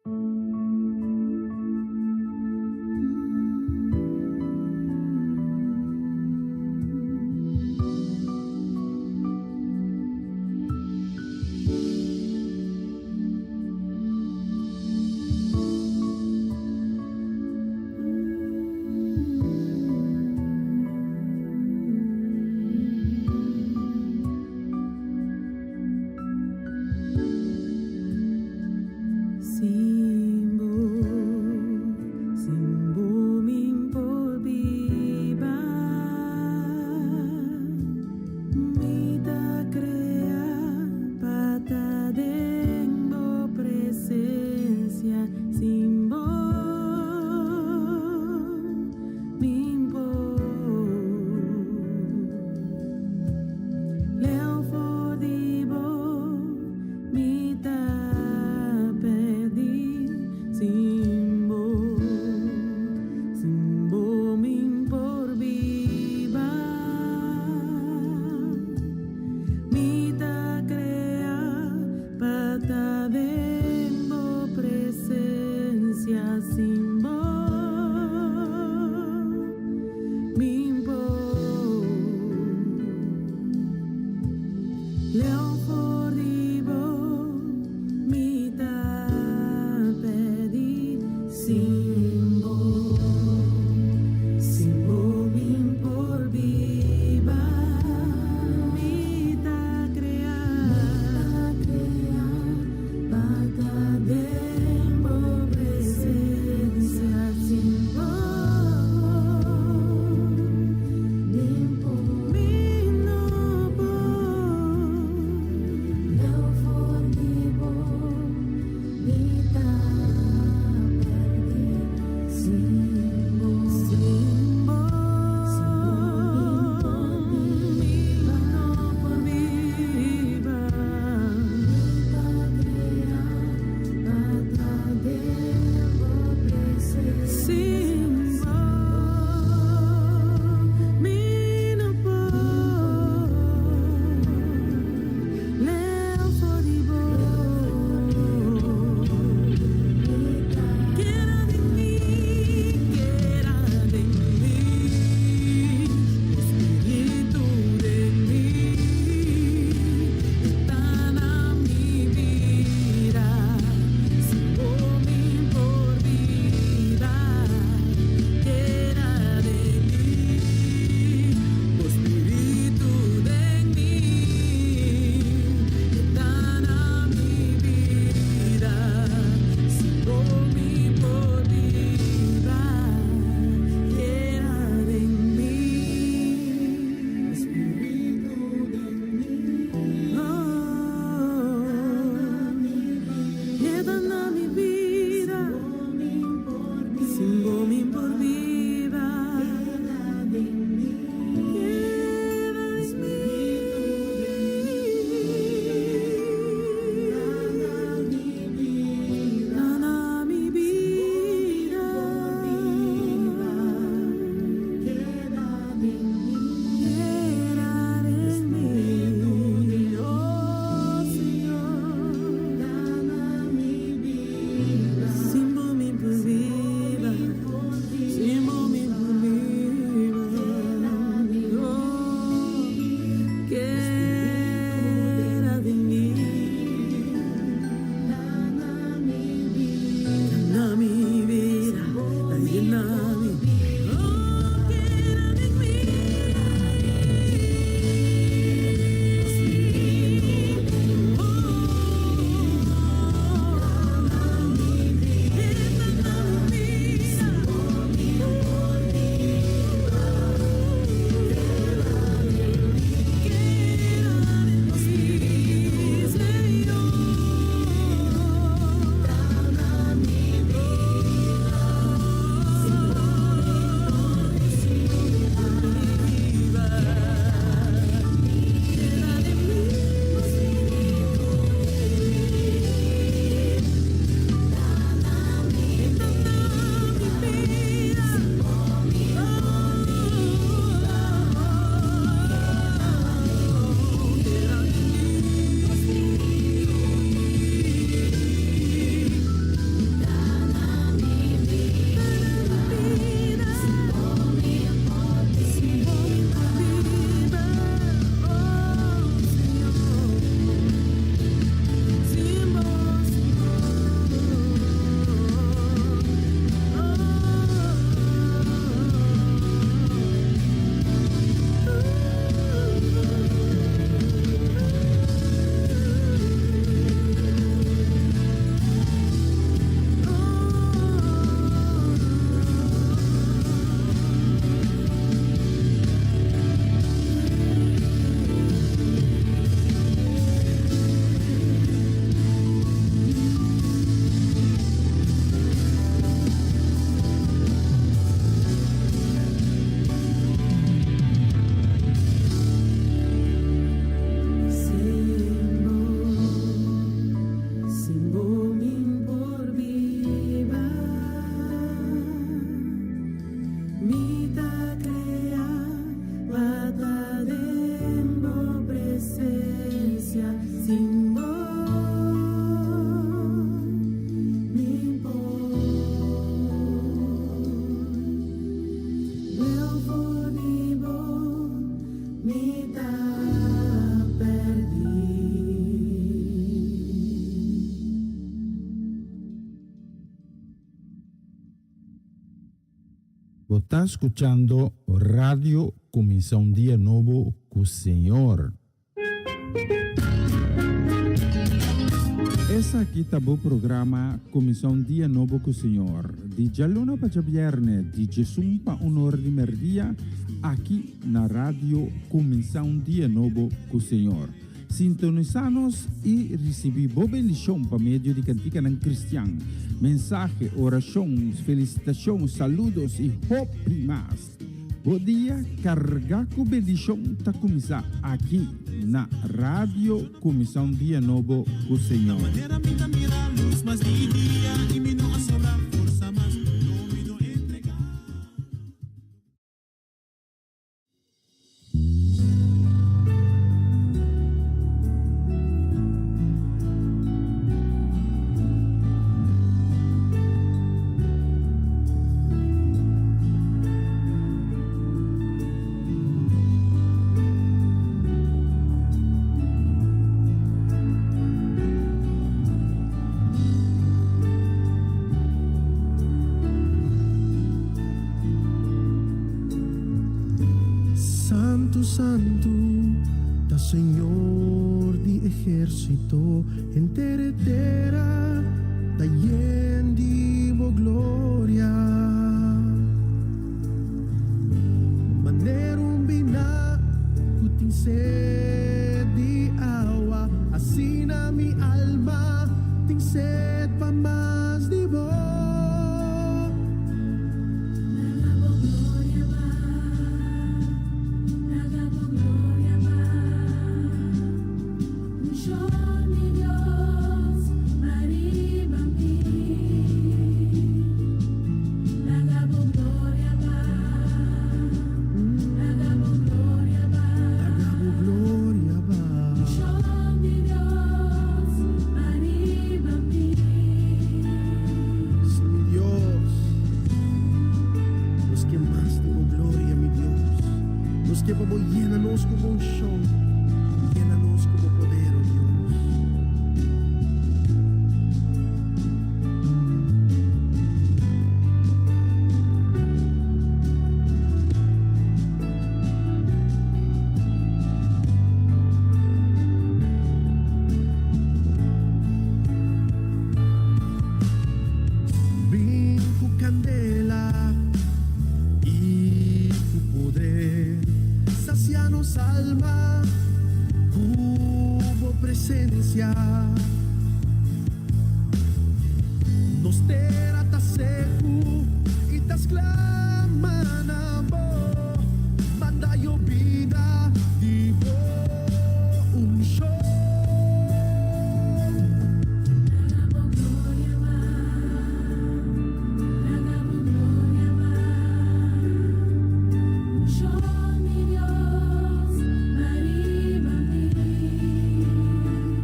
Sin bo, sin bo mi'n por biba. Mi ta crea pa ta den bo presencia. Sin bo, mi'n por. Leu for di bo, mi ta perdi. Sin bo, sin bo mi'n por biba. Mi ta crea pa ta den bo presencia. Sin bo, mi'n por. Leu for di bo, mi ta perdi. Sin bo, sin bo mi'n por biba. Mi ta crea, pa ta den bo presencia. Sin bo, mi'n por. Mi no por. Leu for di bo, mi ta perdi. Bo ta skuchando Radio Kuminsá un Dia Nobo ku Señor. Esaki ta bo programa Kuminsá un Dia Nobo ku Señor, di djaluna pa djabièrnè, di djesun pa un or di mèrdia, aki na Radio Kuminsá un Dia Nobo ku Señor. Sintonisá nos i risibí bo bendishon pa medio di kantikanan kristian, mensahe, orashon, felisitashon, saludos i hopi mas. Bo dia kargá ku bendishon ta kuminsá aki na Radio Kuminsá un Dia Nobo ku Señor. Santu, santu, ta Señor di ehérsito, henter e tera ta yen di bo gloria. Manera un biná ku tin sed di awa, asina mi alma tin sed pa mas di bo. Laga bo gloria ba, laga bo gloria ba. Unshon di Dios ba riba mi. Laga bo gloria ba, laga bo gloria ba. Laga bo gloria ba. Unshon di Dios ba riba mi. Sí, mi Dios, nos ke mas di bo gloria, mi Dios. Nos ke pa bo yena nos ku bo unshon, yena nos ku bo poder, o Dios. Bin ku kandela i ku poder, sasia nos alma ku bo presensia. Nos tera ta seku i ta sklama na bo, manda yobida di bo unshon. Laga bo gloria ba, laga bo gloria ba. Unshon di Dios ba riba mi.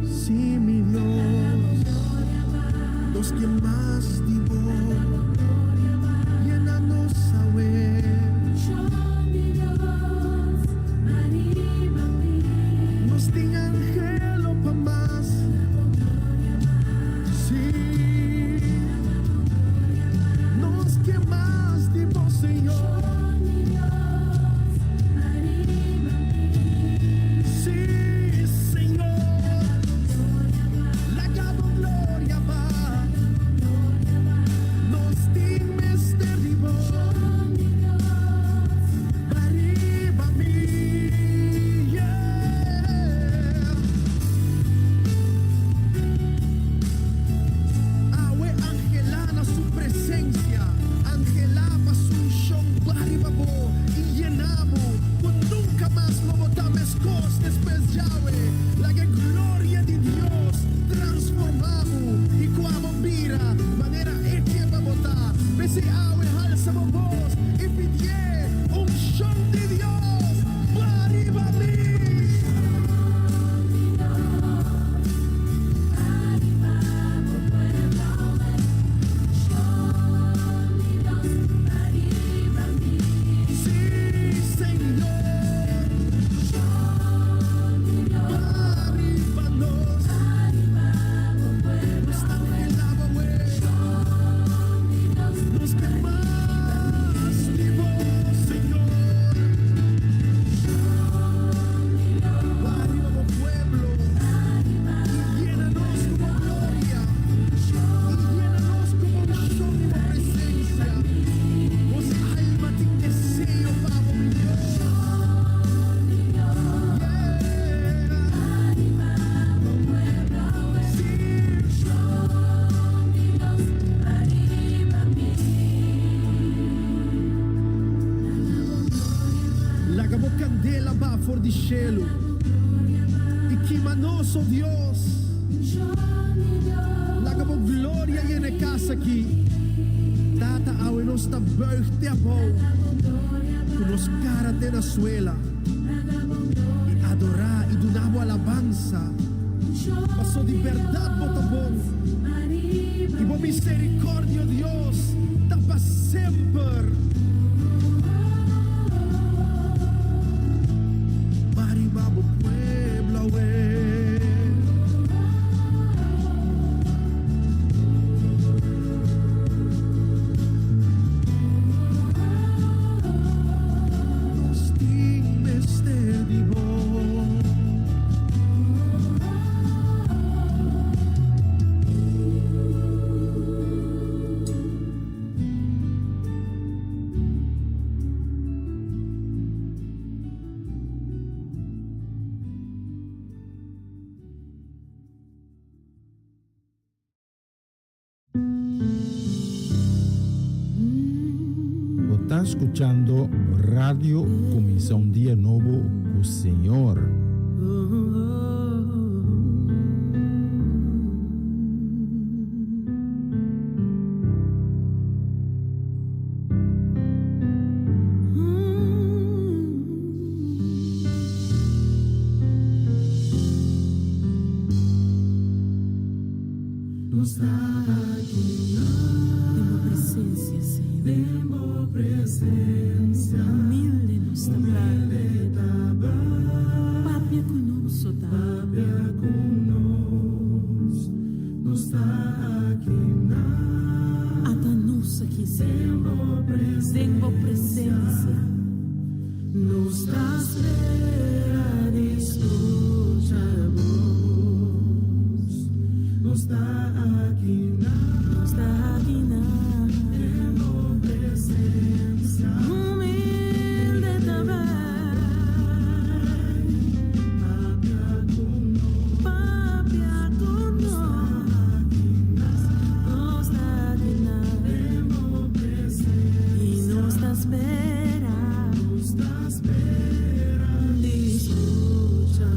Sí, mi Dios, nos ke mas di bo. Yena nos awe. Unshon di Dios ba riba mi. Nos tin anhelo pa mas. Sí, nos ke mas di bo, Señor. Unshon di Dios ba riba mi. Sí, Señor, laga bo gloria ba. Nos tin mester di bo. Unshon di Dios Ba riba mi. Yeah. Awe anhelá na su presensia, anhelá pa su unshon ba riba bo i yena bo, ku nunka mas lo bo ta meskos despues djawe. Laga e gloria di Dios transformá bo i kua bo bira manera E ke pa bo ta. P'esei awe halsa bo bos i pidié unshon di Dios ba riba mi. Sí, Señor, ba riba nos. Nos ta anhelá bo awe. Nos ke mas di bo. for di shelu i kima nos, o Dios. Laga bo gloria yena e kas aki. Tata, awe nos ta buig te abou, ku nos kara te na suela, i adorá i duna bo alabansa, paso di bèrdat bo ta bon, i bo miserikòrdia, o Dios, ta pa semper. Bariba bo pueblo awe. Nos tin mester di bo. Bo ta scuchando Radio Cuminsa un Dia Nobo cu Señor. Den bo presencia, Señor. Humilde nos ta Papia cu nos, o Tata. Ata nos aki, Señor, den bo presencia. Nos ta spera di scucha bo voz. Nos ta aki na. Humilde ta bay. Papia cu nos. Nos ta aki na. Y nos ta spera. Di scucha.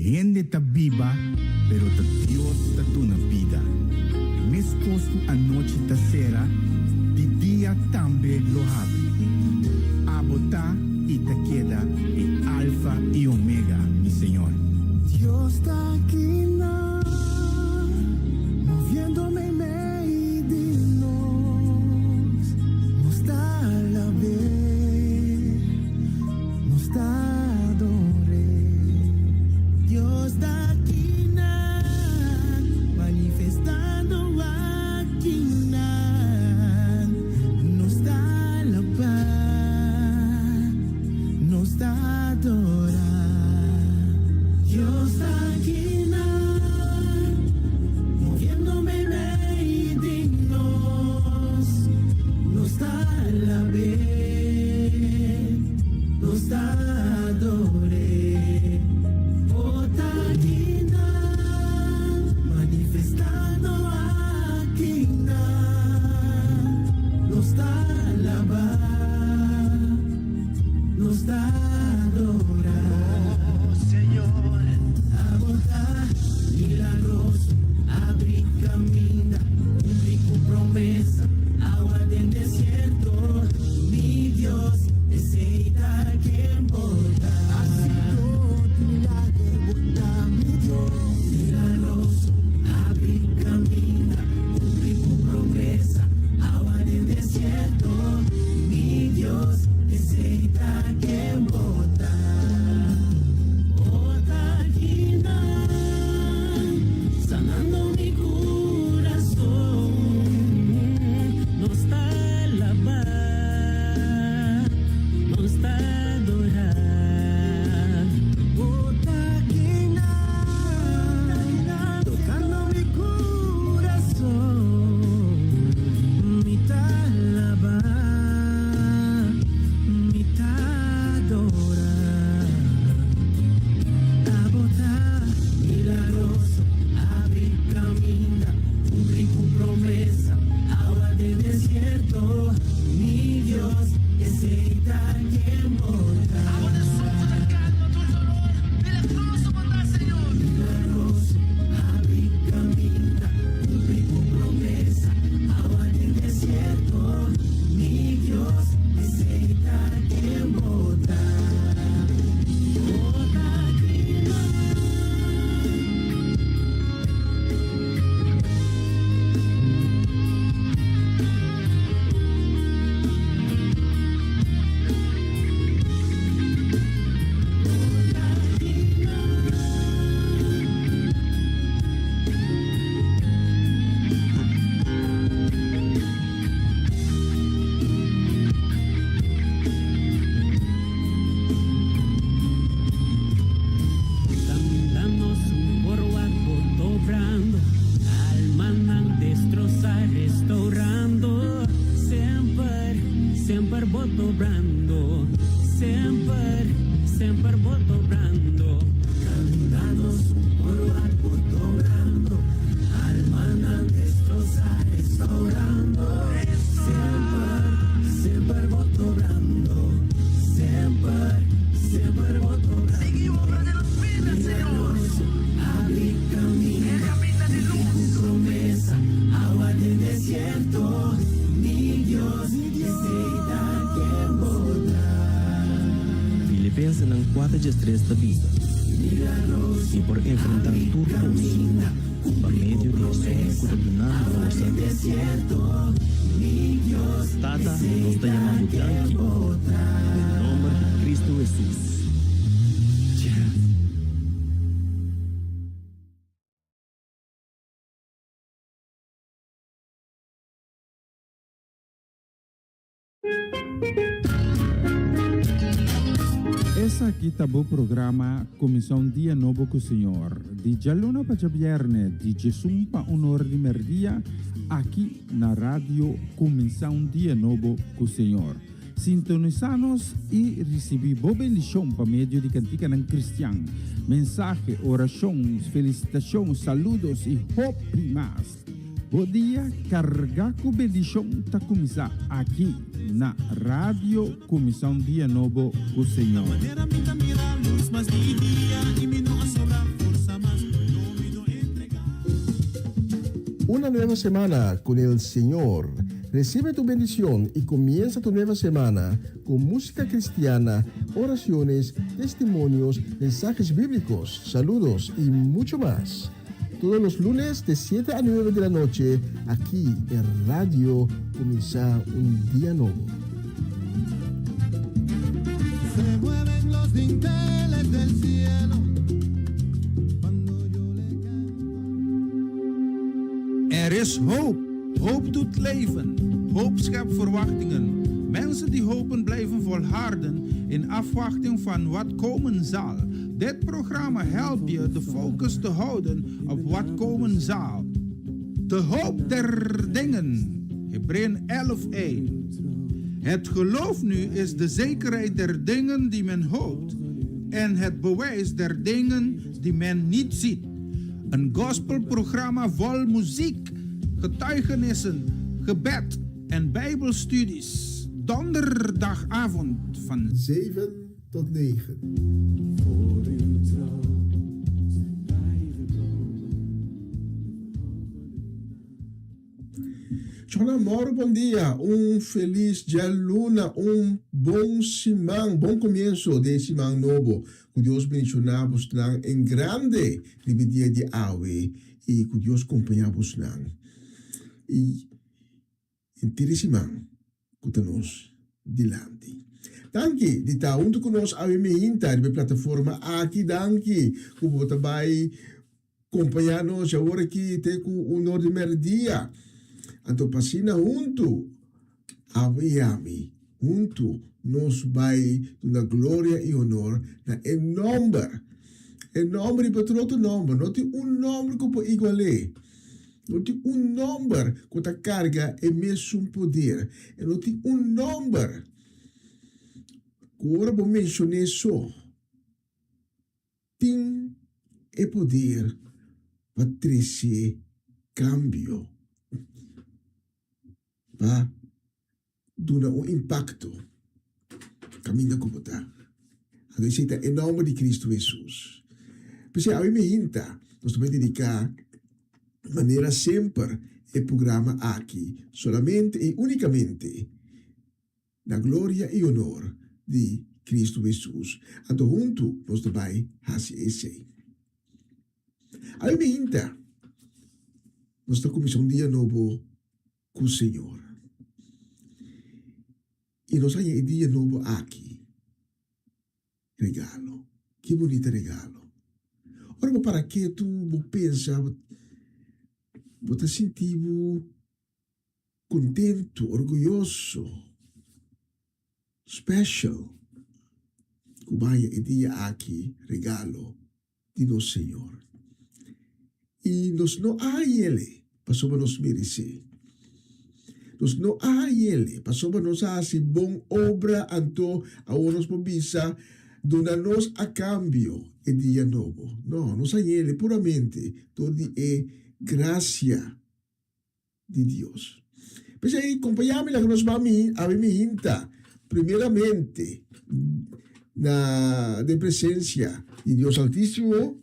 Hende ta biba, pero ta Dios ta duna bida. Meskos ku anochi ta sera, di dia tambe lo habri. Abo ta i ta keda e Alfa i Omega, mi Señor. Dios ta akinan, moviendo meimei di nos. Nos ta alab'é, nos ta ador'é. Dios ta akinan, manifestando akinan. Nos ta alabá, nos ta adorá. Dios ta akinan, moviendo meimei di nos. Nos ta alab'é, nos ta ador'é. Bo ta akinan, manifestando akinan. Nos ta alabá, nos ta adorá. Oh, Señor, abo ta milagroso, habri kaminda, kumpli ku promesa, awa den desierto, mi Dios, esei ta ken bo ta. Hasidó di milager, bo ta mi Dios. Milagroso, habri kaminda, kumpli ku promesa, awa den desierto, mi Dios, esei ta ken bo ta. Bo ta akinan, sanando mi kurason. Nos ta alabá, nos ta adorá. Bo ta akinan, tokando mi kurason. Mi ta alabá, mi ta adorá. Abo ta milagroso, habri kaminda, kumpli ku promesa, awa den desierto, mi Dios, esei ta ken bo ta. Abo ta esun ku ta kalma tur dolor, milagroso bo ta, Señor. Milagroso, habri kaminda, kumpli ku promesa, awa den desierto, mi Dios, esei ta ken bo ta. Bo ta akinan. Kaminda nos un por wak bo t'obrando, Almanan destrosá restourando. Semper, semper bo t'obrando, Semper, semper bo t'obrando. Kaminda nos un por wak bo t'obrando, Almanan destrosá restourando. Semper, semper bo t'obrando, Semper, semper bo t'obrando. Sigui obra den nos bida, Señor. Habri E kaminda, kaminda di kumpli ku lus. promesa, awa den desierto, mi Dios, esei ta ken bo ta. Filipensenan kuater djestres ta bisa, Mi por enfrentá tur kos pa medio di esun ku ta duna mi forsa. Tata, nos ta yama bo danki den nomber di Cristo Hesus. Esaki ta bo programa Kuminsá un Dia Nobo ku Señor, di djaluna pa djabièrnè, di djesun pa un or di mèrdia, aki na Radio Kuminsá un Dia Nobo ku Señor. Sintonisá nos i risibí bo bendishon pa medio di kantikanan kristian, mensahe, orashon, felisitashon, saludos i hopi mas. Bo dia kargá ku bendishon ta kuminsá aki na Radio Kuminsá un Dia Nobo ku Señor. Una nueva semana con el Señor. Recibe tu bendición y comienza tu nueva semana con música cristiana, oraciones, testimonios, mensajes bíblicos, saludos y mucho más. Todos los lunes de 7 a 9 de la noche, aquí en Radio Comienza un Día Nuevo. Se mueven los dinteles del cielo cuando yo le canto. Er is hoop. Hoop doet leven. Hoop schept verwachtingen. Mensen die hopen blijven volharden in afwachting van wat komen zal. Dit programma helpt je de focus te houden op wat komen zal. De hoop der dingen. Hebreeën 11:1. Het geloof nu is de zekerheid der dingen die men hoopt en het bewijs der dingen die men niet ziet. Een gospelprogramma vol muziek, getuigenissen, gebed en bijbelstudies. Donderdagavond van 7 tot 9. Voor uw trouw zijn wij gekomen. Shona Mauro, bon dia. Un felis djaluna, un bon siman, bon komienso di e siman nobo. Ku Dios bendishoná bosnan en grande riba e dia di awe i ku Dios kompañá bosnan. I henter e siman ku ta nos dilanti. Danki di ta huntu ku nos awe meinta riba e plataforma aki. Danki ku bo ta bai kompañá nos awor aki te ku un or di mèrdia. Anto pa asina huntu abo i ami huntu nos bai duna gloria i honor na e nòmber. E nòmber riba tur otro nòmber. No tin un nòmber ku por igual'é. No tin un nòmber ku ta karga e mesun poder. E no tin un nòmber ku ora bo menshon'é so tin e poder pa trese kambio, pa duna un impakto kaminda ku bo ta. Anto esei ta e nòmber di Kristu Hesus. P'esei awe mi hinta nos ta bai dediká manera semper e programa aki solamente i únikamente na gloria i honor di Kristu Hesus. Anto huntu nos ta bai hasi esei. Awe mi hinta nos ta kuminsá un dia nobo ku Señor. I nos haña e dia nobo aki regalo. Ki bunita regalo! Ora bo para ketu, bo pensa, bo ta sinti bo kontentu, orguyoso, special ku bo haña e dia aki regalo di nos Señor. I nos no a hañ'el pasobra nos meresé. Nos no a hañ'el pasobra nos a hasi bon obra, anto awor nos por bisa, Duna nos a kambio e dia nobo. No, nos a hañ'el puramente dor di e grasia di Dios. P'esei, kompañá mi laga nos ban mi abi mi hinta primeramente na den presensia di Dios Altísimo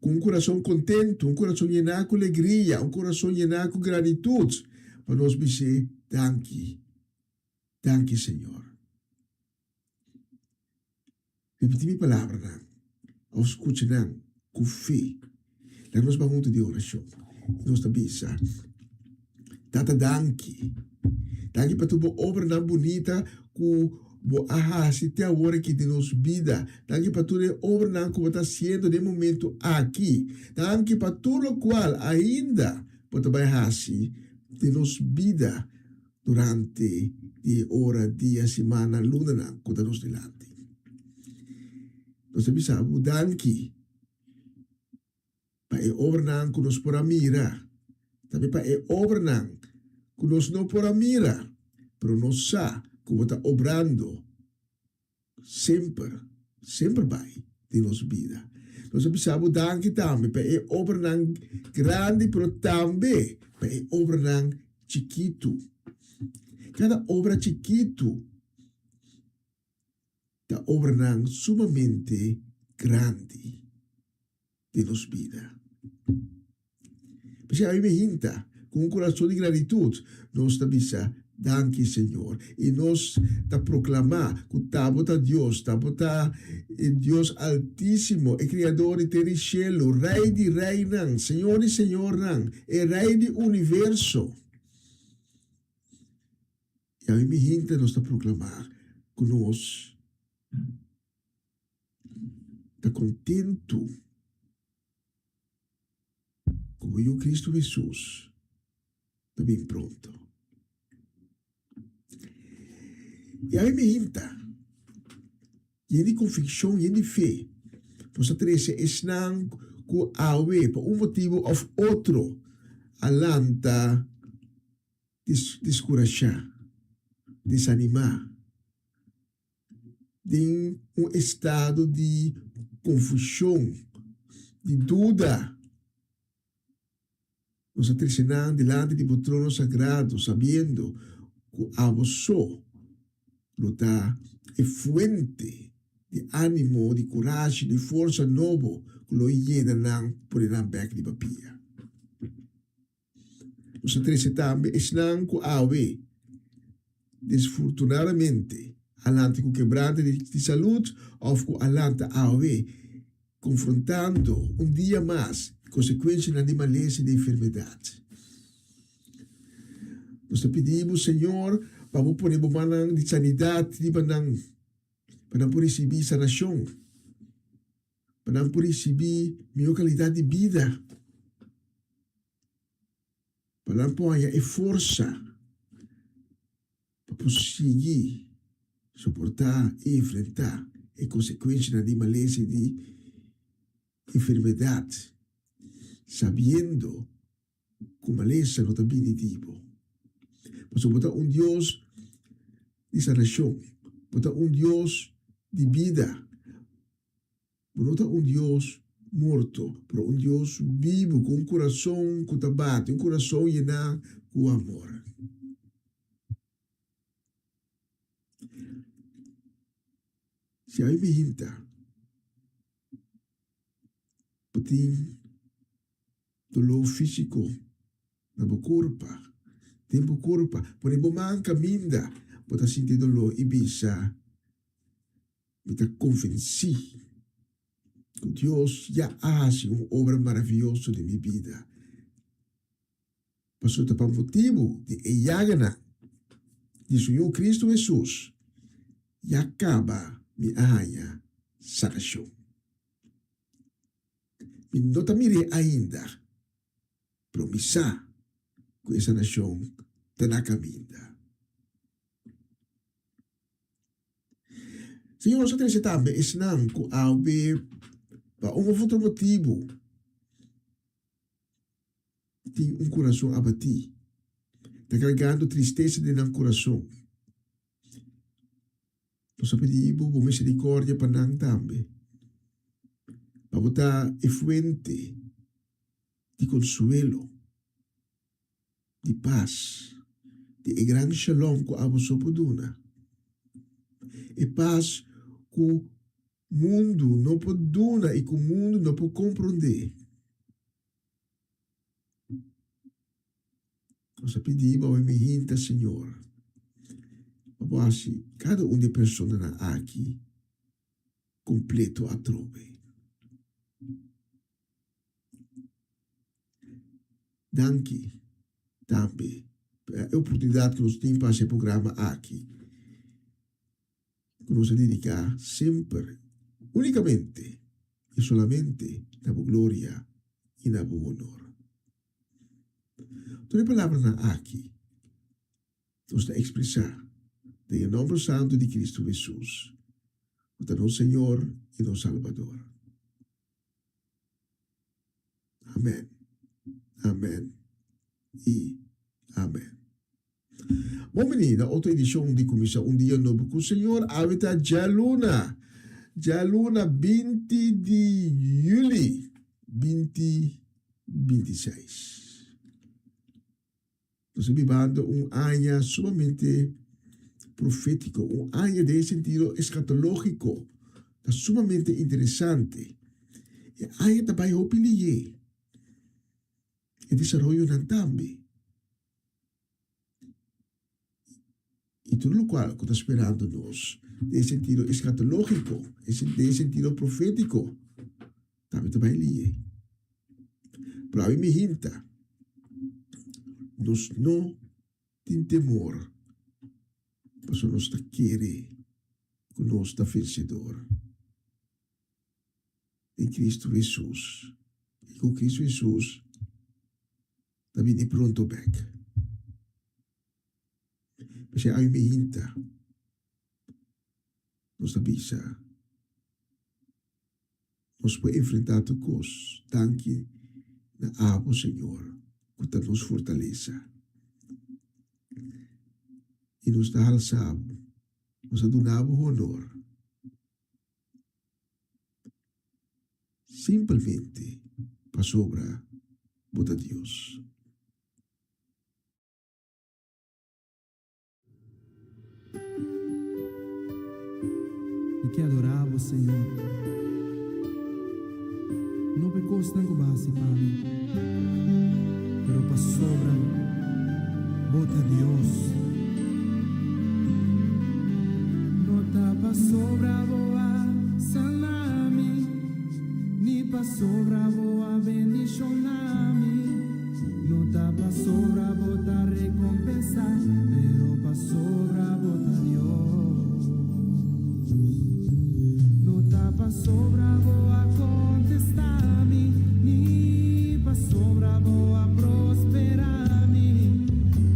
ku un kurason kontentu, un kurason yená ku legria, un kurason yená ku gratitut pa nos bis'é danki, danki Señor. Ripití mi palabranan òf skucha nan ku fe. Laga nos bai huntu den orashon i nos ta bisa, Tata danki. Danki pa tur bo obranan bunita ku bo a hasi te awor aki den nos bida. Danki pa tur e obranan ku bo ta hasiendo den e momentu aki. Danki pa tur lokual ainda bo ta bai hasi den nos bida. Durante di e ora, dia, simana, lunanan ku ta nos dilanti. Nos ta bisa bo danki pa e obranan ku nos por a mira, tambe pa e obranan ku nos no por a mira, pero nos sa ku bo ta obrando semper, semper bai. den nos bida. Nos a bisa bo danki tambe pa e obranan grandi pero tambe pa e obranan chikitu. Kada obra chikitu ta obranan sumamente grandi den nos bida. P'esei ami mi hinta ku un kurason di gratitut nos ta bisa, Danki, Señor. I nos ta proklamá ku ta bo ta Dios, ta bo ta e Dios Altísimo, e Kriador di tera i shelu, Rei di reinan, Señor di señornan, e Rei di universo. I ami mi hinta nos ta proklamá ku nos ta kontentu ku bo Yu Kristu Hesus ta bin pronto. I ami mi hinta, yen di konvikshon, yen di fe, nos ta trese esnan ku awe pa un motibu òf otro a lanta. Diskurashá, desanimá, den un estado di konfushon, di duda. Nos a trese nan dilanti di bo trono sagrado, sabiendo ku abo so lo ta e fuente di ánimo, di kurashi, di forsa nobo ku lo yena nan pone nan bèk riba pia. Nos a trese tambe esnan ku awe desfortunadamente a lanta ku kebrante di salud òf ku a lanta awe konfrontando un dia mas konsekuensianan di malesa i di enfermedat. Nos ta pidi bo, Señor, pa bo pone bo mannan di sanidat riba nan, pa nan por risibí sanashon. Pa nan por risibí mihó kalidat di bida, pa nan por haña e forsa pa por sigui soportá i enfrentá e konsekuenshanan di malesa i di enfermedat, sabiendo ku malesa no ta bini di bo. Pasobra bo ta un Dios di sanashon, bo ta un Dios di bida. Bo no ta un Dios morto, pero un Dios bibu ku un kurason ku ta bati, un kurason yená ku amor. Si ami bihinta, bo tin doló físiko na bo kurpa, den bo kurpa, pone bo man kaminda bo ta sinti doló i bisa, Mi ta konvensí ku Dios ya a hasi un obra maravioso den mi bida. Pasobra ta pa motibu di e yaganan di su Yu Kristu Hesus ya kaba mi a haña sanashon. Mi no ta mir'é ainda, pero mi sa ku e sanashon ta na kaminda. Señor nos a trese tambe esnan ku awe pa un of otro motibu tin un kurason abatí, ta kargando tristesa den nan kurason. Nos a pidi bo bo misericordia pa nan tambe, pa bo ta e fuente di konsuelo. Di pas, di e gran shalom ku abo so por duna. E pas ku mundu no por duna i ku mundu no por komprondé. Nos a pidi bo awe mihinta, Señor, pa bo hasi kada un di e personanan aki kompleto atrobe. Danki tambe pa e oportunidat ku nos tin pa hasi e programa aki ku nos a dediká semper únikamente i solamente na bo gloria i na bo honor. Tur e palabranan aki nos ta ekspresá den e nòmber santu di Kristu Hesus, ku ta nos Señor i nos Salbador. Amen, amen i amen. Bon bini na otro edishon di Kuminsá un Dia Nobo ku Señor. Awe ta djaluna. Djaluna 20 di juli 20 26. Nos ta bibando un aña sumamente profétiko, un aña den e sentido eskatológiko. Ta sumamente interesante. E aña ta bai hopi lihé. E desaroyonan tambe. I tur lokual ku ta sperando nos den e sentido eskatológiko, den e sentido profétiko, tambe ta bai lihé. Pero awe mi hinta, nos no tin temor, pasobra nos ta kere ku nos ta vensedor den Kristu Hesus, i ku Kristu Hesus ta bini pronto bek. P'esei awe mi hinta, nos ta bisa. Nos por enfrentá tur kos danki na abo, Señor, ku ta nos fortalesa. I nos ta halsa bo, nos ta duna bo honor. Simpelmente pasobra bo ta Dios. Mi ke adorá bo, Señor. No p'e kosnan ku bo a hasi pa mi, pero pasobra bo ta Dios. No ta pasobra bo a sana mi, ni pasobra bo a bendishoná mi. No ta pasobra bo ta recompensá, pero pasobra bo ta Dios. No ta pasobra bo a contestá mi, ni pasobra bo a prosperá mi.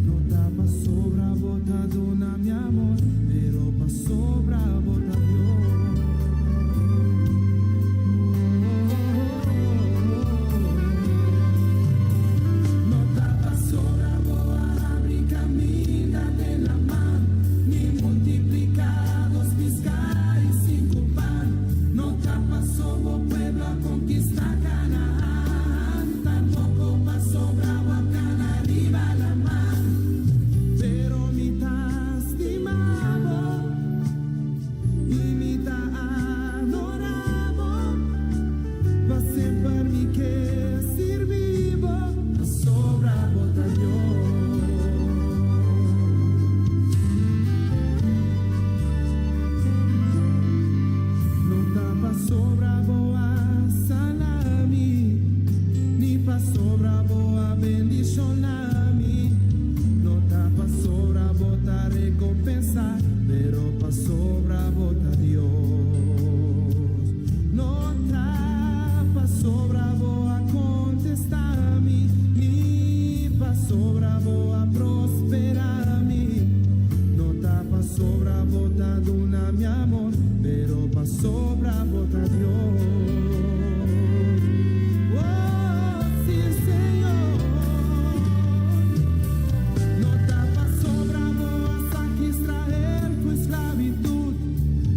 No ta pasobra bo ta duna mi amor, pero pasobra bo ta Dios. No ta pasobra bo a habri kaminda den laman, ni multipliká dos piská i sinku pan. No ta paso bo pueblo a konkistá Kanaan, tampoko pasobra bo a kana riba laman. Pero mi ta stima bo i mi ta adorá bo. Pa semper mi ke sirbi bo. Pasobra bo ta Dios. No ta pasobra bo a sana mi, ni pasobra bo a bendiciona mi. No ta pasobra bo ta recompensa, pero pasobra bo ta Dios. No ta pasobra bo a contesta mi, ni pasobra bo a prospera mi. No ta pasobra bo ta duna mi amor, pero pasobra bo ta Dios. Oh, si, Señor. No ta pasobra bo a saca Israel fu esclavitud.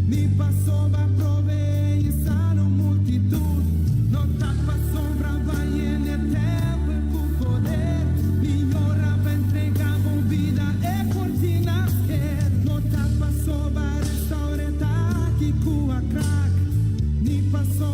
Ni pasobra proveé i sana un multitut. No ta pasobra bai yena e tèmpel ku poder, ni ora pa entregá bo bida e kortina sker. No ta pasobra restaur'é taki ku a krak, ni pasobra.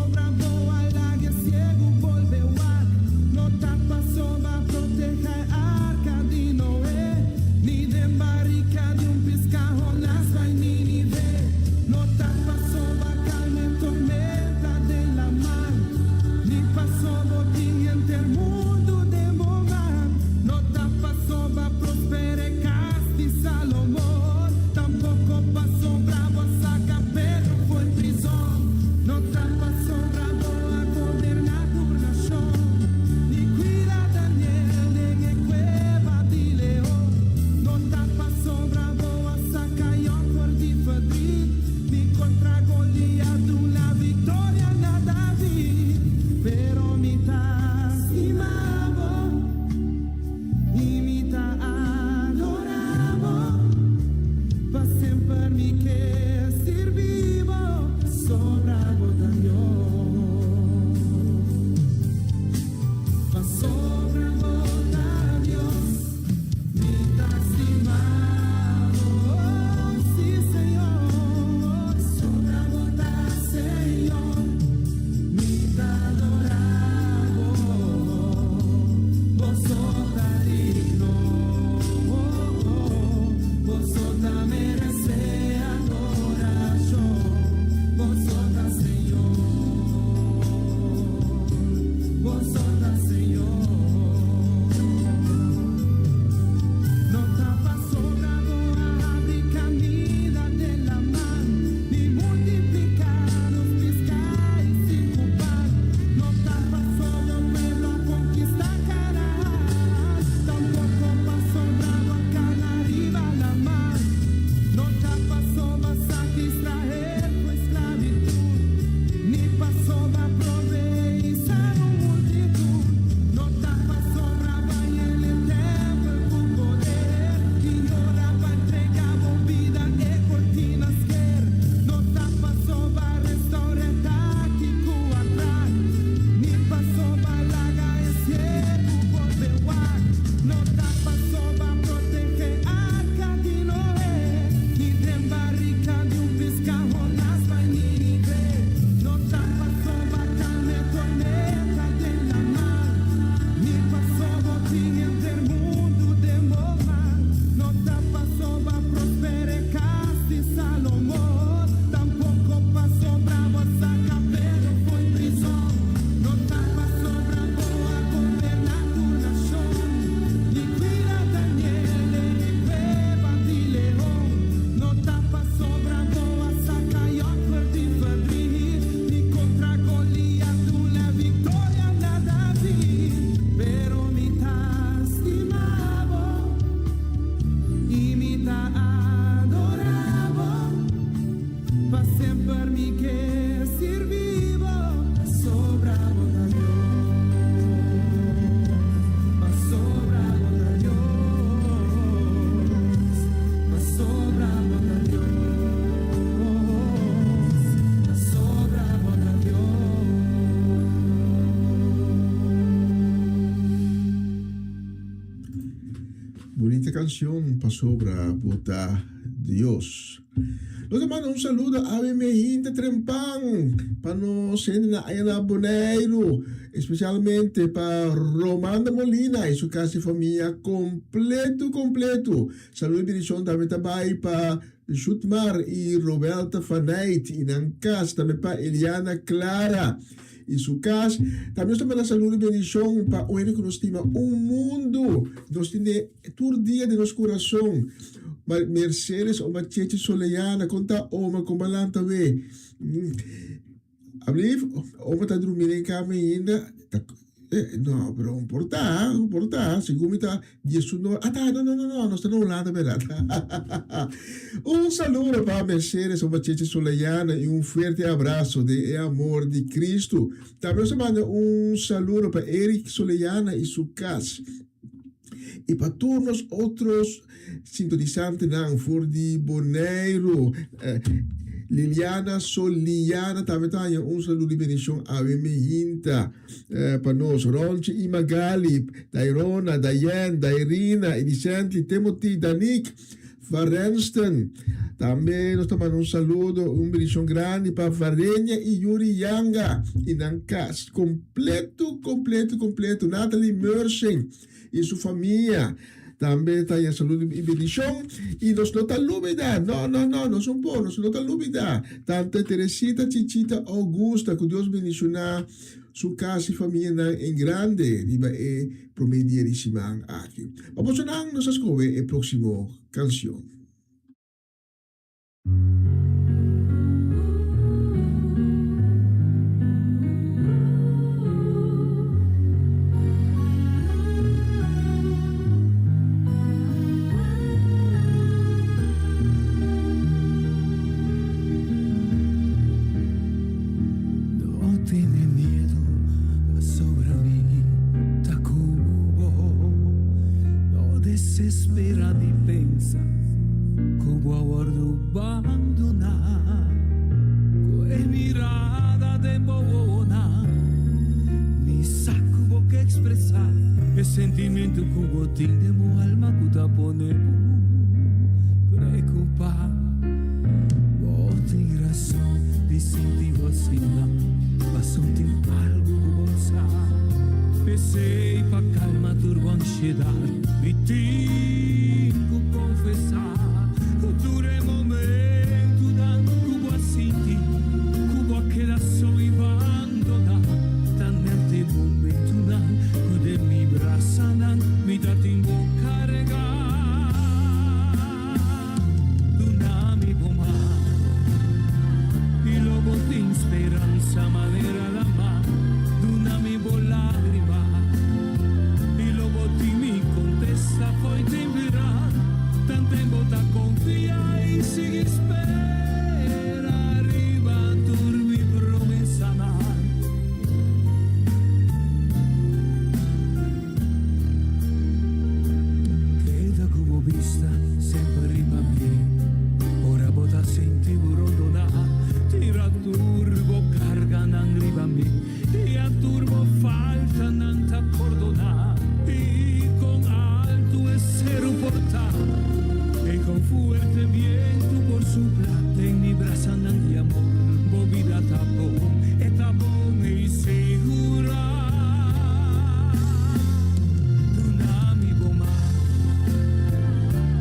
Bunita canción pasobra bo ta Dios. Nos ta manda un saludo awe mehinte trempan pa nos hendenan aya na Boneiru, especialmente pa Romanda Molina y su casa y famia completo completo. Saludo y bendición tambe ta bay pa Jutmar y Roberta Faneit y nan cas, tambe pa Eliana Clara y su cas. Tambe nos ta manda saludo y bendición pa un hende cu nos stima un mundo, nos tene tur dia den nos curason, Mercedes Oma Cheche Soleana, con ta Oma, con balanta we? Ablief, Oma ta drumi den cama ainda? No, pero un por ta, un por ta, segun mi ta diesun ora, ah ta, no, no, no, no, nos ta na Hulanda berdad. Un saludo pa Mercedes, Oma Cheche Soleana y un fuerte abrazo den e amor di Cristo. Tambe nos ta manda un saludo pa Eric Soleana y su cas. Y pa tur nos otros sintonisantenan for di Boneiru. Liliana Soliana tambe ta haña un saludo di bendicion awe meinta pa nos. Ronchi y Magali, Dairona, Dayen, Dairina, Edicently, Timothy, Danique Van Rensten. Tambe nos ta manda un saludo, un bendicion grandi pa Varenia y Yuri Yanga y nan cas completo, completo, completo. Natalie Mersing y su famia tambe ta haña saludo y bendicion. Y nos no ta lubida, no, no, no, nos un por, nos no ta lubida tanta Teresita Chichita Augusta, cu Dios bendiciona su cas y famianan en grande riba e prome dia di siman aki. Pa bosonan nos a scoge e proximo cancion. No tene miedu pasobra mi ta ku bo. No desespera ni pensa ku bo a wòrdu bandoná. Ku e mirada den bo wowonan mi sa ku bo ke ekspresá e sentimentu ku bo tin den bo alma ku ta pone bo preokupá. Bo tin rason di sinti bo asina, pasobra tin algu ku bo sa. P'esei pa kalma tur bo ansiedat, mi tin ku konfesá ku tur e momentunan ku bo a sinti ku bo a keda so i bandoná, ta nèt e momentunan ku den mi brasanan mi ta tin bo karegá. Duna mi bo man i lo bo tin speransa manera lama. Duna mi bo lagrima i lo bo tin mi kontesta fo'i den biran. Tanten bo ta konfia i sigui spera riba tur mi promesanan. Keda ku bo bista semper riba mi. Ora bo ta sinti bo rondoná, tira tur bo karganan riba mi, i a tur bo faltanan ta pordoná. I kon altu e seru por ta, i kon fuerte bientu por supla, den mi brasanan di amor bo bida ta bon, e ta bon i sigurá. Duna mi bo man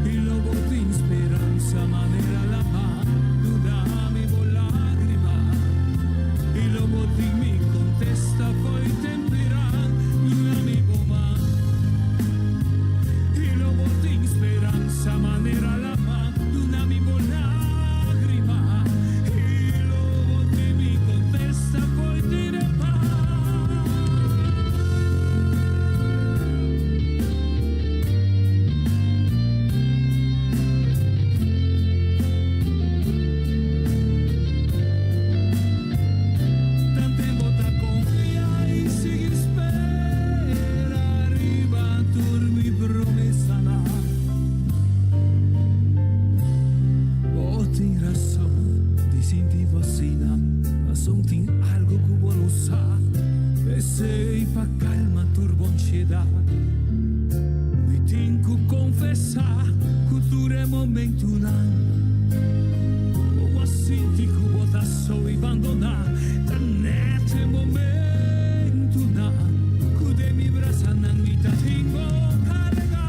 i lo bo tin speransa manera lama. Duna mi bo lagrima i lo bo tin mi kontesta fo'i temperan. Duna mi bo man i lo bo tin speransa manera lama. Duna mi bo lagrima i lo bo tin mi kontesta fo'i Pasobra tin algo ku bo no sa. P'esei pa kalma tur bo ansiedat, mi tin ku konfesá. momentunan ku bo a sinti ku bo ta so i bandoná, ta nèt e momentunan ku den mi brasanan mi ta tin bo kargá.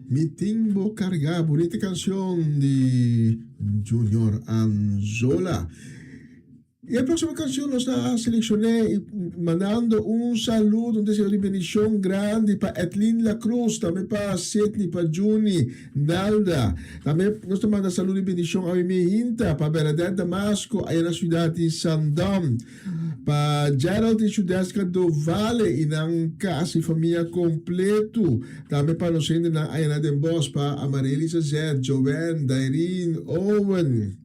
Mi tin bo carga, bunita cancion di Junior Anzola. Y e próximo canción nos ta seleccioné y mandando un saludo, un deseo di bendición grandi pa Edlin La Cruz, tambe pa Sidney, pa Juni, Nalda. Tambe nos ta manda saludo y bendición a mi hinta, pa Bernadette Damasco, allá na ciudad di Sandam, pa Gerald y Judeska Dovale y nan casa y familia completo. Tambe pa nos hendenan allá na Den Bosch, pa Amarelisa Zet, Joanne, Dairine, Owen.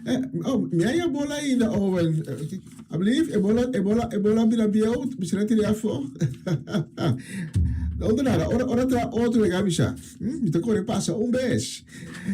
Eh, oh, mi a bola ainda, Owen. Alsjeblieft, e bola, e bola, e bola bira bieu, mi tira afó. No nada, ora, ora tra otro lega bisa. Mi ta kore pasa un bes.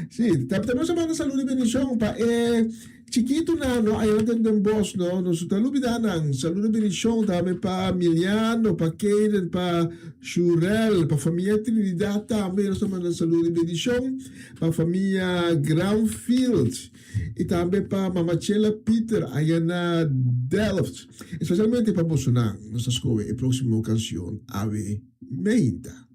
Sí, tambe nos a manda saludo y bendicion pa e chikitonan, no, allá den Den Bosch, no, nos ta lubida nan. Saludo y bendicion tambe pa Miliano, pa Kaden, pa Shurel, pa familia Trinidad tambe, nos ta manda saludo y bendicion. Pa famia Granfield y tambe pa Mama Chela Pieter aya na Delft. Especialmente pa bosonan nos ta scoge e proximo cancion Awe Meinta.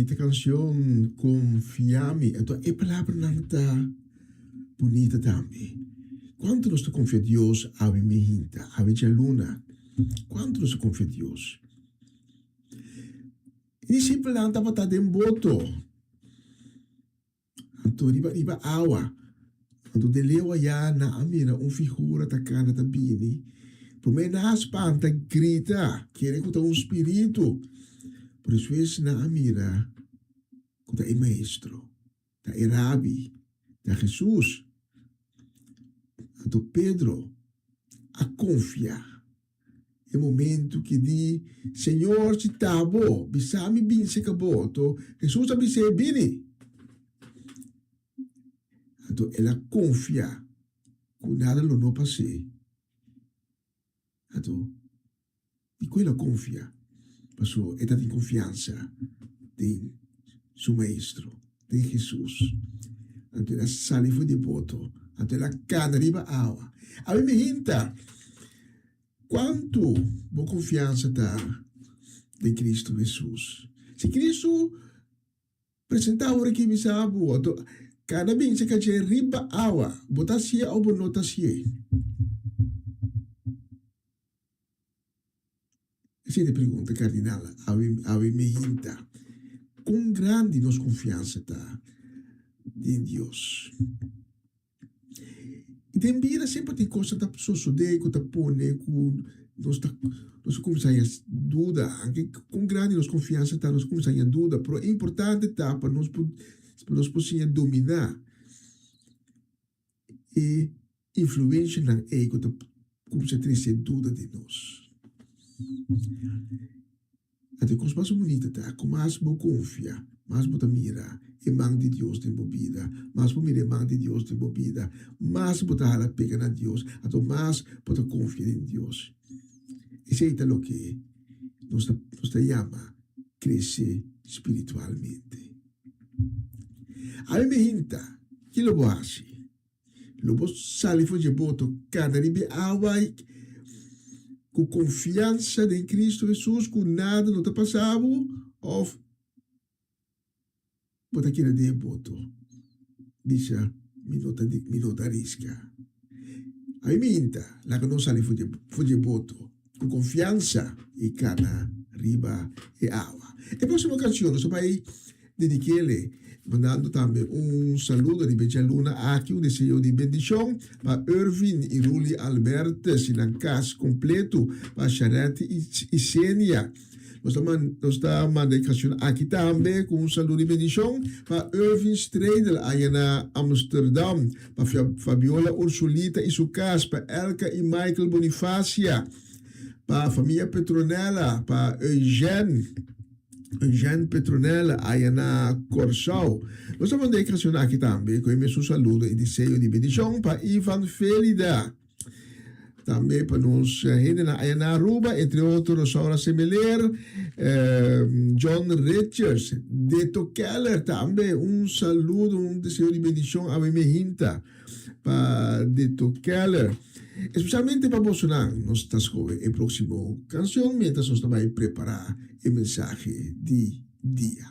Bunita canción, Confia mi. Anto e palabranan ta bunita tambe. Cuanto nos ta confia Dios awe mihinta, awe djaluna? Cuanto nos ta confia Dios? E discipelnan tabata den boto. Anto riba riba awa. Anto den leu ayá nan a mira un figura ta kana ta bini. Promé nan a spanta grita, kere ku ta un spiritu. Pero despues nan a mira ku ta e Maestro, ta e Rabi, ta Hesus. Anto Pedro a konfia. E momento ki di, Señor, si ta bo, bisa mi bin serka bo. Anto Hesus a bis'é, Bini. Anto el a konfia ku nada lo no pas'é. Anto, dikon el a konfia? Pasobra e ta tin konfiansa den su Maestro, den Hesus. Anto el a sali for di e boto, anto el a kana riba awa. Ami mi hinta, kuantu bo konfiansa ta den Kristu Hesus? Si Kristu presentá ora ki bisa bo, anto kana bin serka dje riba awa, bo ta hasié òf bo no ta hasié? Esei ta e pregunta kardinal awe mi hinta. Kon grandi nos konfiansa ta den Dios? I den bida semper tin kosnan ta sosodé ku ta pone ku nos ta nos ta kuminsá haña duda. Anke kon grandi nos konfiansa ta, nos ta kuminsá haña duda. Pero e importante ta pa nos por pa nos por siña dominá e influenshanan ei ku ta kuminsá trese duda den nos. Anto e kos mas bunita ta ku mas bo konfia, mas bo ta mira e man di Dios den bo bida. Mas bo mira e man di Dios den bo bida, mas bo ta hala pega na Dios, anto mas bo ta konfia den Dios. Esei ta loke nos ta nos ta yama krese spiritualmente. Ami mi hinta, ki lo bo hasi? Lo bo sali for dje boto, kana riba e awa ku konfiansa den Kristu Hesus ku nada no ta pasa bo? Òf bo ta keda den e boto bisa, Mi no ta mi no ta riska? Ami minta, laga nos sali for dje for dje boto ku konfiansa i kana riba e awa. E próksimo kanshon nos ta bai dedik'ele mandando tambe un saludo riba e djaluna aki, un deseo di bendishon pa Irvin i Ruly Albertus i nan kas kompleto, pa Sharetti i Senia. Nos ta nos ta manda e kanshon aki tambe ku un saludo di bendishon pa Irvin Stredel aya na Amsterdam, pa Fabiola Ursulita i su kas, pa Elka i Michael Bonifacia, pa famia Petronella, pa Eugène. Eugène Petronella aya na Kòrsou. Nos ta manda e kanshon aki tambe ku e mesun saludo i deseo di bendishon pa Ivan Felida. Tambe pa nos hendenan aya na Aruba, entre otro Rosaura Semeler, John Richards, Deto Keller tambe un saludo, un deseo di bendishon awe mehinta pa Deto Keller. Especialmente pa bosonan nos ta scoge e proximo cancion mientras nos ta bay prepara e mensahe di dia.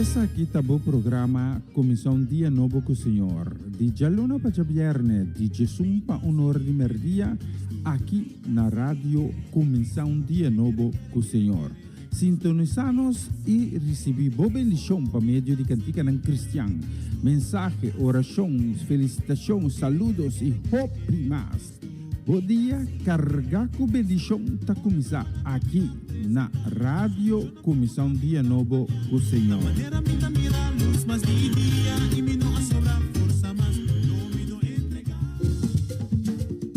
Esaki ta bo programa Kuminsá un Dia Nobo ku Señor, di djaluna pa djabièrnè di djesun pa un or di mèrdia, aki na Radio Kuminsá un Dia Nobo ku Señor. Sintonisá nos i risibí bo bendishon pa medio di kantikanan kristian, mensahe, orashon, felisitashon, saludos i hopi mas. Bo dia kargá ku bendishon ta kuminsá aki na Radio Kuminsá un Dia Nobo ku Señor.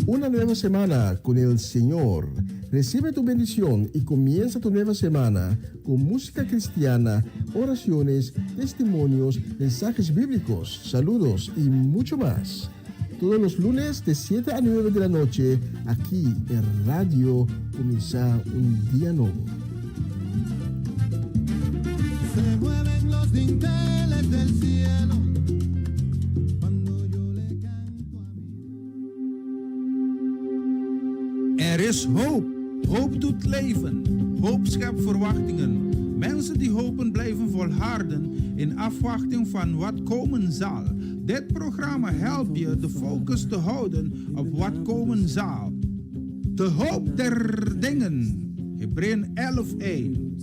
Una nueva semana con el Señor. Recibe tu bendición y comienza tu nueva semana con música cristiana, oraciones, testimonios, mensajes bíblicos, saludos y mucho más. Todos los lunes de 7 a 9 de la noche, aquí en Radio Comienza un Día Nuevo. Se mueven los dinteles del cielo cuando yo le canto a mi Er is hoop. Hoop doet leven. Hoop schept verwachtingen. Mensen die hopen blijven volharden in afwachting van wat komen zal. Dit programma helpt je de focus te houden op wat komen zal. De hoop der dingen. Hebreeën 11:1.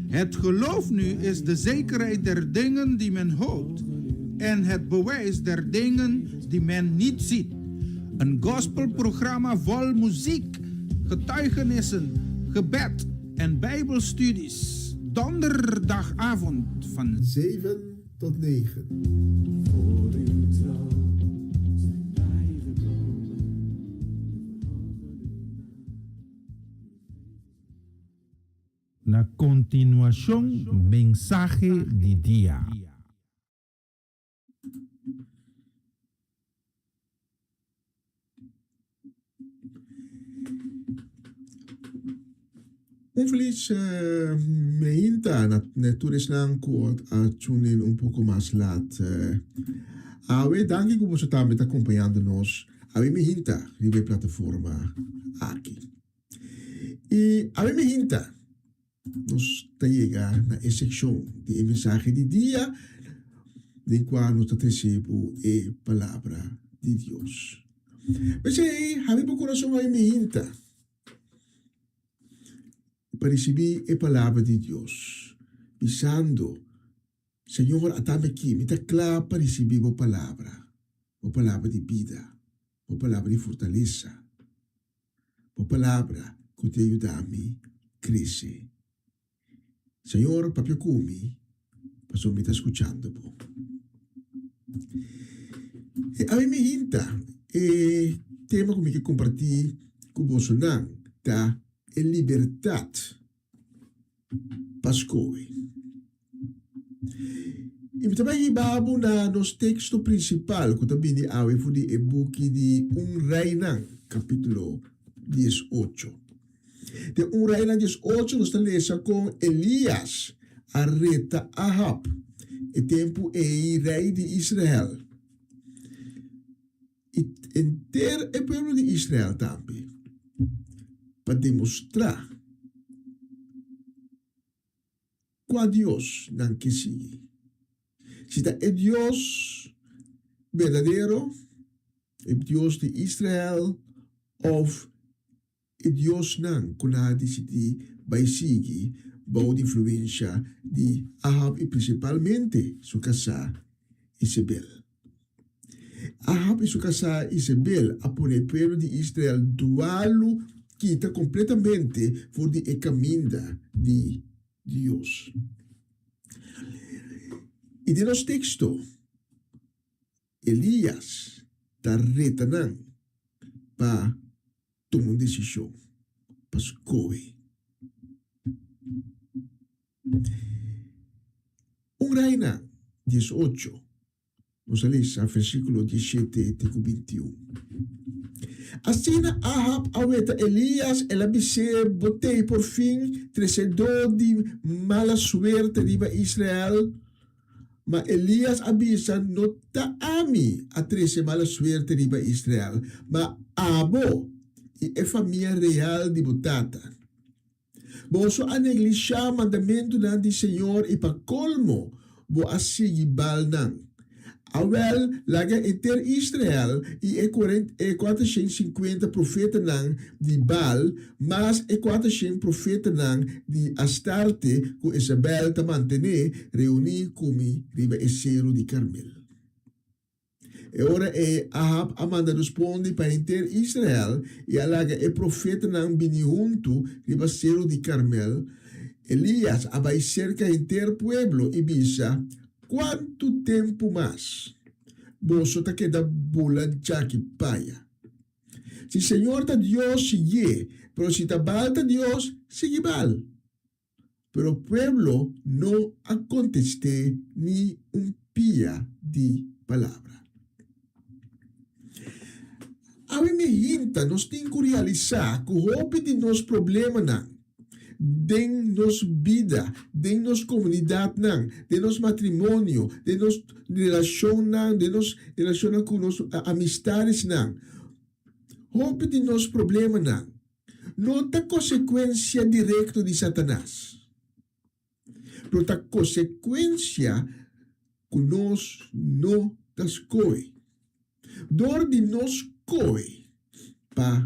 Het geloof nu is de zekerheid der dingen die men hoopt en het bewijs der dingen die men niet ziet. Een gospelprogramma vol muziek, getuigenissen, gebed en bijbelstudies. Donderdagavond van 7 tot 9. Voor uw trouw zijn wij gekomen. Na kontinuashon mensahe di dia. Un felis meinta na na tur esnan ku a tune in un poko mas lat. Awe danki ku boso tambe ta akompañando nos awe mihinta riba e plataforma aki. I awe mihinta Nos ta yega na e sekshon di e mensahe di dia den kua nos ta trese bo e Palabra di Dios. P'esei, habri bo kurason awe mihinta pa risibí e Palabra di Dios, bisando, Señor, atami aki, mi ta kla pa risibí bo Palabra, bo Palabra di bida, bo Palabra di fortalesa. Bo palabra ku ta yuda mi krese. Señor, papia ku mi, pasobra mi ta skuchando bo. E ami mi hinta e tema ku mi ke kompartí ku bosonan ta e libertat pa skohe. I mi ta bai hiba bo na nos teksto prinsipal ku ta bini awe for di e buki di Un Reinan, kapítulo 18. Den Un Reinan 18 nos ta lesa kon Elias a reta Ahab, e tempu ei rei di Israel, i henter e pueblo di Israel tambe, pa demostrá Kua Dios nan ke sigui? Si ta e Dios berdadero, e Dios di Israel, òf e diosnan ku nan a disidí bai sigui bou di influensha di Ahab i prinsipalmente su kasá Isabel. Ahab i su kasá Isabel a pone e pueblo di Israel dualu kita kompletamente for di e kaminda di Dios. I den nos teksto, Elias ta reta nan pa tuma un desishon, pa skohe. Un Reina 18, nos a lesa versíkulo 17 te ku 21. Asina Ahab a weta Elías, el a bis'é, Bo t'ei porfin, tresedó di mala suerte riba Israel? Ma Elías a bisa, No ta ami a trese mala suerte riba Israel, ma abo i e famia real di bo tata. Boso a neglishá mandamentunan di Señor i pa kolmo. bo a sigui Baalnan. Awel, laga henter Israel i e e kuatershen sinkuenta profetanan di Baal, mas e kuatershen profetanan di Astarte ku Isabel ta mantené, reuní ku mi riba e seru di Karmel. E ora ei Ahab a manda respondi pa henter Israel i a laga e profetanan bini huntu riba seru di Karmel. Elias a bai serka henter pueblo i bisa, Kuantu tempu mas boso ta keda bula djaki paya? Si Señor ta Dios, siguié, pero si ta Baal ta Dios, sigui Baal. Pero pueblo no a kontest'é ni un pia di palabra. Awe mi hinta nos tin ku realisá ku hopi di nos problemanan den nos bida, den nos komunidatnan, den nos matrimonio, den nos relashonnan, den nos relashonnan ku nos amistadesnan, hopi di nos problemanan no ta konsekuensia direkto di Satanas, pero ta konsekuensia ku nos no ta skohe. Dor di no skohe pa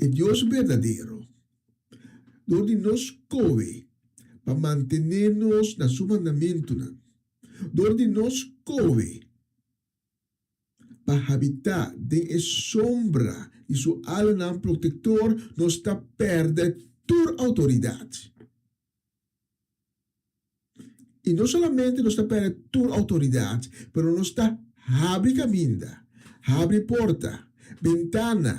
e Dios berdadero, dor di no skohe pa mantené nos na su mandamentunan, dor di no skohe pa habitá den e sombra di su alanan protektor, nos ta pèrdè tur outoridat. I no solamente nos ta pèrdè tur outoridat, pero nos ta habri kaminda, habri porta, bentana.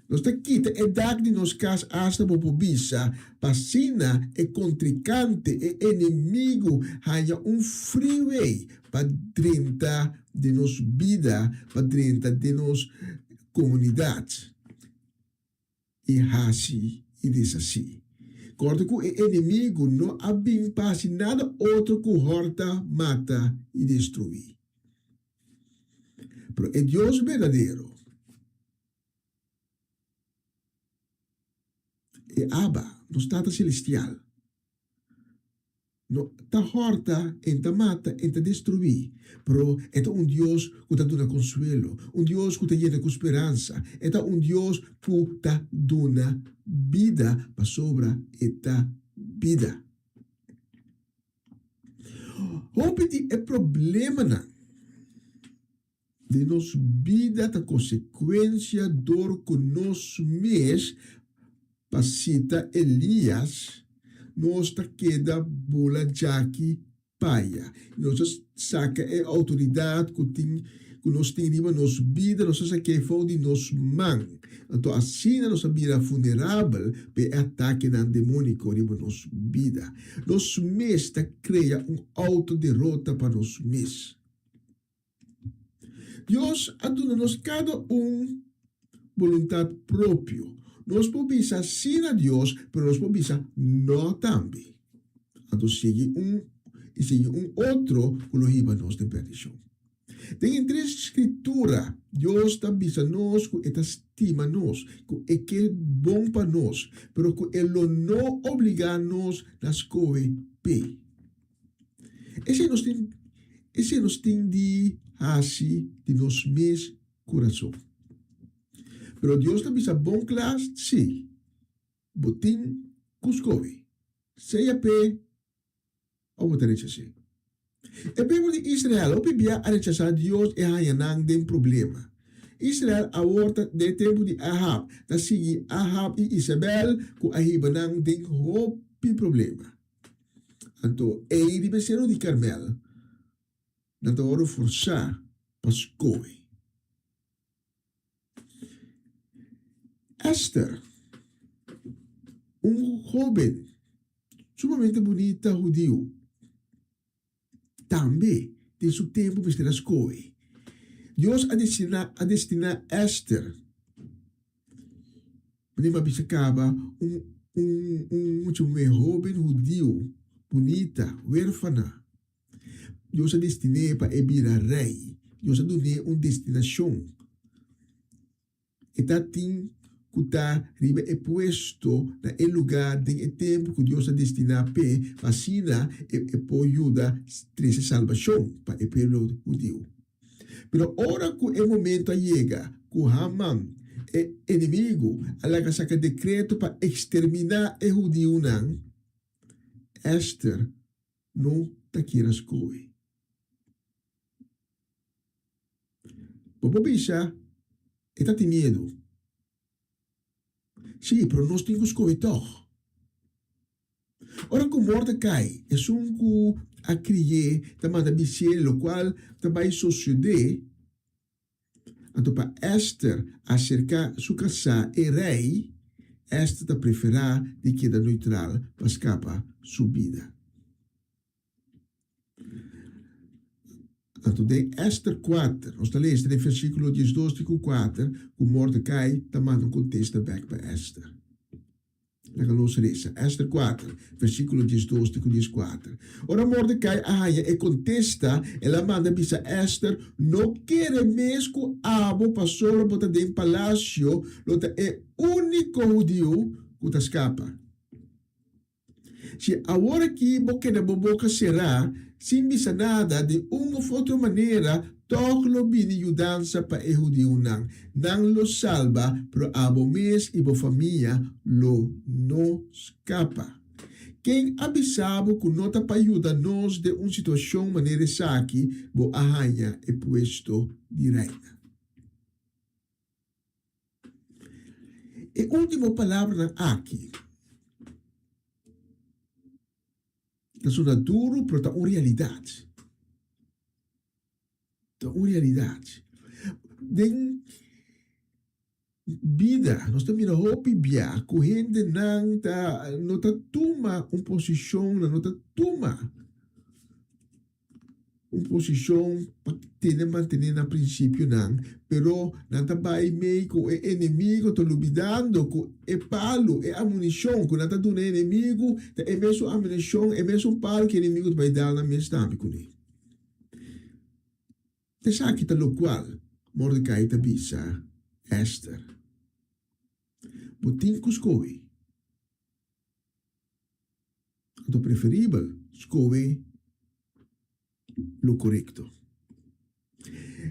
Nos ta kita e dak di nos kas asta bo por bisa pa asina e kontrinkante, e enemigu haña un freeway pa drenta den nos bida, pa drenta den nos komunidat i hasi i deshasí. Kòrda ku e enemigu no a bin pa hasi nada otro ku hòrta, mata i destruí. Pero e Dios berdadero, e Abba, nos Tata Selestial, no ta hòrta, e ta mata, e ta destruí, pero e ta un Dios ku ta duna konsuelo, un Dios ku ta yena ku speransa, e ta un Dios ku ta duna bida pasobra e ta bida. Hopi di e problemanan den nos bida ta konsekuensia dor ku nos mes, pa sita Elias, nos ta keda bula djaki paya. Nos ta saka e outoridat ku tin ku nos tin riba nos bida, nos ta sak'é for di nos man. Anto asina nos a bira vulnerabel pa e atakenan demóniko riba nos bida. Nos mes ta krea un outoderota pa nos mes. Dios a duna nos kada un boluntat propio. Nos por bisa sí na Dios, pero nos por bisa no tambe. Anto sigui un i sigui un otro ku lo hiba nos den perdishon. Den henter Skritura, Dios ta bisa nos ku e ta stima nos, ku e ke bon pa nos, pero ku e lo no obligá nos na skohe p'e. Esei nos tin, esei nos tin di hasi di nos mes kurason. Pero Dios ta bisa bon kla, sí, bo tin ku skohe, sea p'e òf bo ta rechas'é. E pueblo di Israel hopi bia a rechasá Dios i haña nan den problema. Israel awor ta den tempu di Ahab, ta sigui Ahab i Isabel ku a hiba nan den hopi problema. Anto ei riba e seru di Karmel nan ta wòrdu forsá pa skohe. Ester, un hóben sumamente bunita hudiu, tambe den su tempu mester a skohe. Dios a destiná a destiná Ester, manera mi a bisa kaba, un un un mucha muhé hóben hudiu, bunita, wérfana. Dios a destin'é pa e bira rei. Dios a dun'é un destinashon. E ta tin. ku ta riba e puesto na e lugá den e tempu ku Dios a destiná p'e pa asina e e por yuda trese salbashon pa e pueblo hudiu. Pero ora ku e momento a yega ku Haman, e enemigu, a laga saka dekreto pa eksterminá e hudiunan, Ester no ta kier a skohe. Bo por bisa, E ta tin miedu. Sí, pero nos tin ku skohe tòg. Ora ku Mordecai, esun ku a kri'é, ta manda bis'é lokual ta bai sosodé, anto pa Ester aserká su kasá e rei, Ester ta preferá di keda neutral pa skapa su bida. Anto den Ester kuater, nos ta lesa den versíkulo diesdos te ku kuater ku Mordecai ta manda un kontesta bèk pa Ester. Laga nos resa. Ester kuater, versíkulo 12 te ku dieskuater. Ora Mordecai a haña e kontesta, el a manda bisa Ester, No kere mes ku abo pasobra bo ta den palasio lo ta e úniko hudiu ku ta skapa. Si awor aki bo keda bo boka será sin bisa nada, di un of otro manera tòg lo bini yudansa pa e hudiunan. Nan lo salba, pero abo mes i bo famia lo no skapa. Ken a bisa bo ku no ta pa yuda nos den un situashon manera esaki bo a haña e puesto di reina? E último palabranan aki ta sona duru, pero ta un realidat. Ta un realidat. Den bida nos ta mira hopi bia ku hendenan ta no ta tuma un posishon, nan no ta tuma un posishon pa tene mantené nan prinsipionan, pero nan ta bai mei ku e enemigu, ta lubidando ku e palu, e amunishon ku nan ta duna e enemigu, ta e mesun amunishon, e mesun palu ku e enemigu ta bai dal nan mes tambe kuné. Esaki ta lokual Mordecai ta bisa Ester, Bo tin ku skohe. Anto preferibel skohe lo korekto.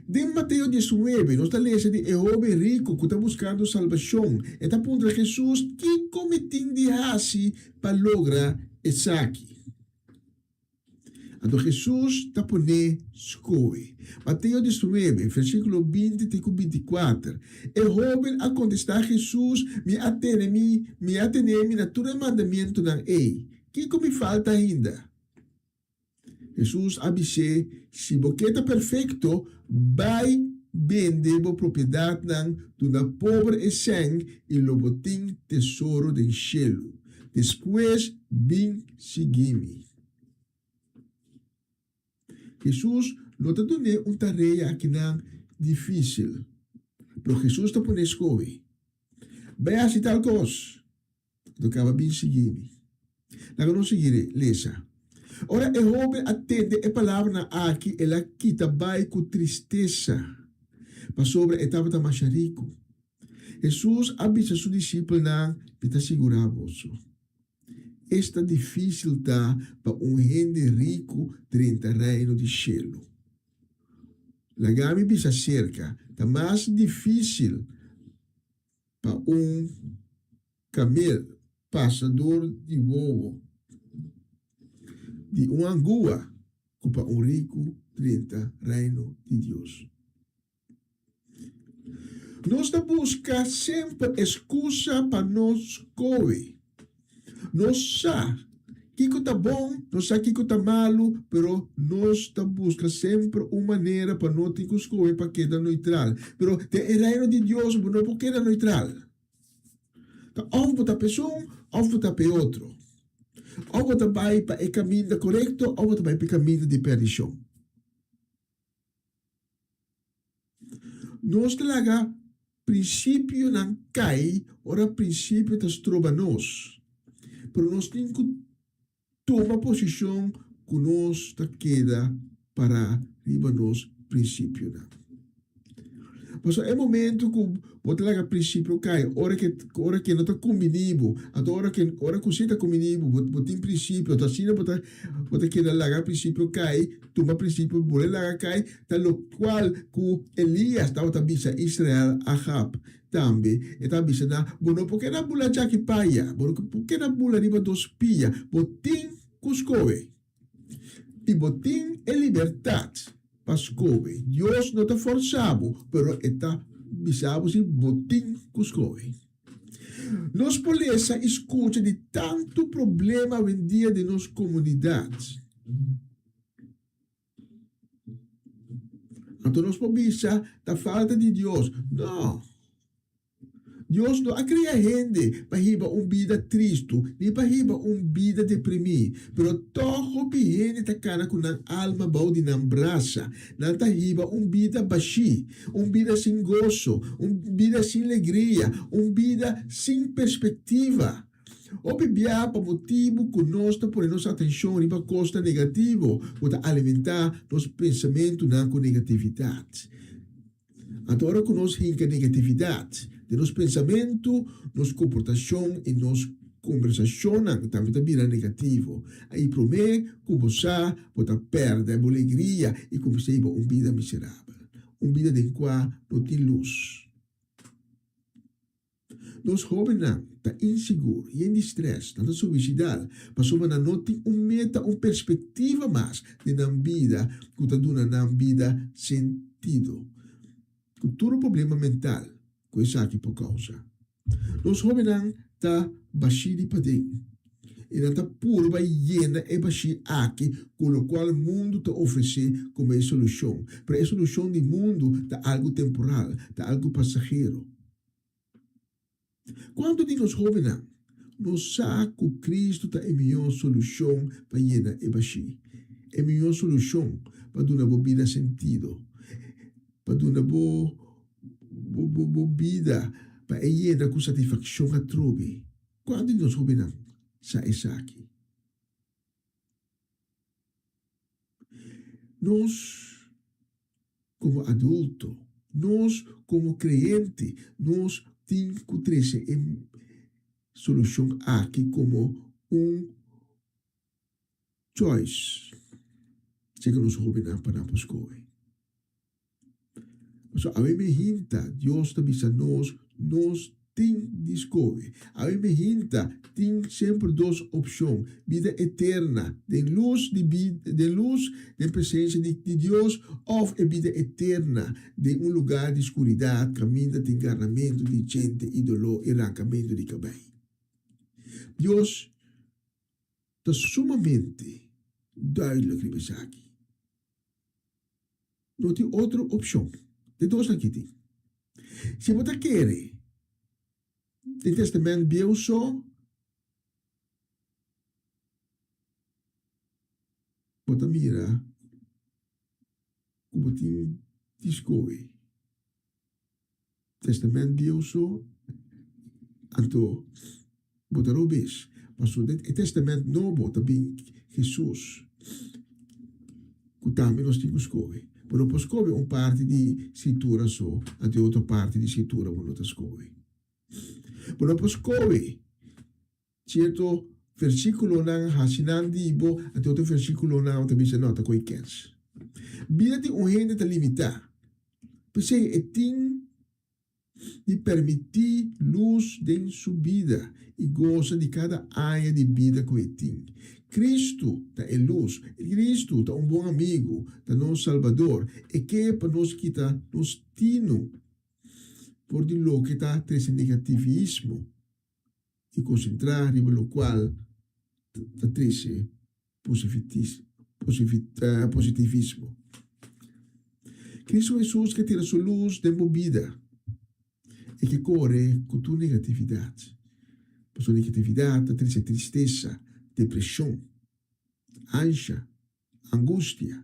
Den Mateo diesnuebe nos ta lesa di e hoben riku ku ta buskando salbashon. E ta puntra Hesus, Kiko mi tin di hasi pa logra esaki? Anto Hesus ta pon'é skohe. Mateo diesnuebe, versíkulo 20 te ku 24. E hóben a kontestá Hesus, Mi a tene mi, mi a tene mi na tur e mandamentunan ei. Kiko mi falta ainda? Hesus a bis'é, Si bo ke ta perfekto, bai bende bo propiedatnan, duna pober e sèn i lo bo tin tesoro den shelu. Despues bin sigui mi. Hesus no ta dun'é un tarea akinan difísil, pero Hesus ta pon'é skohe, Bai hasi tal kos, anto kaba bin sigui mi. Laga nos sigui lesa. Ora e hóben a tende e palabranan aki, el a kita bai ku tristesa, pasobra e tabata masha riku. Hesus a bisa su disipelnan, Mi ta sigurá boso, Esta difísil ta pa un hende riku drenta Reino di shelu. Laga mi bisa serka, ta mas difísil pa un kamel pasa dor di wowo di un angua ku pa un riku drenta Reino di Dios. Nos ta buska semper eskusa pa nos kohe. Nos sa kiko ta bon, nos sa kiko ta malu, pero nos ta buska semper un manera pa no tin ku skohe pa keda neutral. Pero den e Reino di Dios bo no por keda neutral. Ta òf bo ta pa esun òf bo ta pa e otro. Òf bo ta bai pa e kaminda korekto òf bo ta bai pa e kaminda di perdishon. Nos ta laga prinsipionan kai ora prinsipio ta stroba nos, pero nos tin ku tuma posishon ku nos ta keda pará riba nos prinsipionan. Pasobra e momento ku bo ta laga prinsipio kai, ora ke ora ke no ta kumbiní bo, anto ora ke ora ku si ta kumbiní bo, bo tin prinsipio, anto asina bo ta bo ta keda laga prinsipio kai, tuma prinsipio bolbe laga kai, ta lokual ku Elias tabata bisa Israel, Ahab tambe, e ta bisa nan, bo no por keda bula djaki paya, bo no por keda bula riba dos pia, bo tin ku skohe. I bo tin e libertat pa skohe. Dios no ta forsa bo, pero e ta bisa bo si bo tin ku skohe. Nos por lesa i skucha di tantu problema awendia den nos komunidat. Anto nos por bisa ta falta di Dios. No. Dios no a kria hende pa hiba un bida tristu ni pa hiba un bida deprimí. Pero tòg hopi hende ta kana ku nan alma bou di nan brasa. Nan ta hiba un bida bashí, un bida sin goso, un bida sin legria, un bida sin perspektiva. Hopi bia pa motibu ku nos ta pone nos atenshon riba kosnan negativo ku ta alimentá nos pensamentunan ku negatividat. Anto ora ku nos hinka negatividat den nos pensamentu, nos komportashon i nos kombersashonnan tambe ta bira negativo. I promé ku bo sa, bo ta pèrdè bo alegria i kuminsá hiba un bida miserabel, un bida den kua no tin lus. Nos hóbennan ta insigur, yen di strès, nan ta suisidal pasobra nan no tin un meta, un perspektiva mas den nan bida ku ta duna nan bida sentido. Ku tur problema mental ku esaki por kousa. Nos hóbennan ta bashí di paden i nan ta purba yena e bashí aki ku lokual mundu ta ofresé komo e solushon. Pero e solushon di mundu ta algu temporal, ta algu pasahero. Kuantu di nos hóbennan no sa ku Kristu ta e mihó solushon pa yena e bashí, e mihó solushon pa duna bo bida sentido, pa duna bo bo bida pa e yena ku satisfakshon atrobe? Kuantu di nos hóbennan sa esaki? Nos komo adulto, nos komo kreyente, nos tin ku trese e solushon aki komo un choice serka nos hóbennan pa nan por skohe. Pasobra awe mi hinta Dios ta bisa nos, nos tin di skohe. Awe mi hinta tin semper dos opshon, bida eterna den lus di den lus den presensia di di Dios òf e bida eterna den un lugá di skuridat kaminda tin garnamentu di djente i doló i rankamentu di kabei. Dios ta sumamente duidelijk riba esaki. No tin otro opshon. De dos aki tin. Si bo ta kere den Testament Bieu so, bo ta mira ku bo tin di skohe. Testament Bieu so, anto bo ta robes. Pasobra den e Testament Nobo ta bin Jesus, ku tambe nos tin ku skohe. Bo no por skohe un parti di Skritura so, anto e otro parti di Skritura bo no ta skohe. Bo no por skohe sierto versíkulonan hasi nan di bo, anto e otro versíkulonan bo ta bisa no, ta kohe kens. Bida di un hende ta limitá. P'esei e tin di permití lus den su bida i gosa di kada aña di bida ku e tin. Kristu ta e lus. Kristu ta un bon amigu, ta nos Salbador. E ke pa nos kita nos tinu for di loke ta trese negativismo i konsentrá riba lokual ta trese positivismo. Cristo Hesus ke tira su lus den bo bida i ke kore ku tur negatividat. Pasobra negatividat ta trese tristesa, depreshon, ansha, angustia.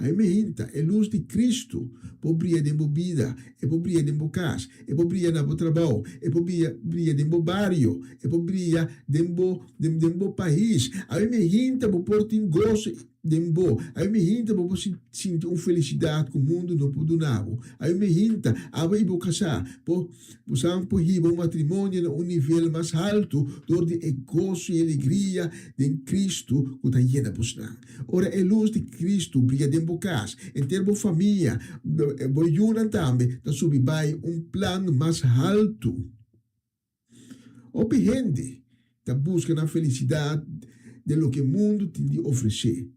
Ai mi hinta, e lus di Cristo por bria den bo bida, e por bria den bo cas, e por bria na bo trabao, e por bria bria den bo bario, e por bria den bo den bo pais. Ai mi hinta, bo por tin goso. den bo. Awe mihinta bo por sinti un felisidat ku mundu no por duna bo. Awe mihinta abo i bo kasá por bosan por hiba un matrimonio na un nivel mas haltu dor di e goso i alegria den Kristu ku ta yena bosnan. Ora e lus di Kristu bria den bo kas, henter bo famia, bo yunan tambe ta subi bai un plan mas haltu. Hopi hende ta buska nan felisidat den loke mundu tin di ofresé.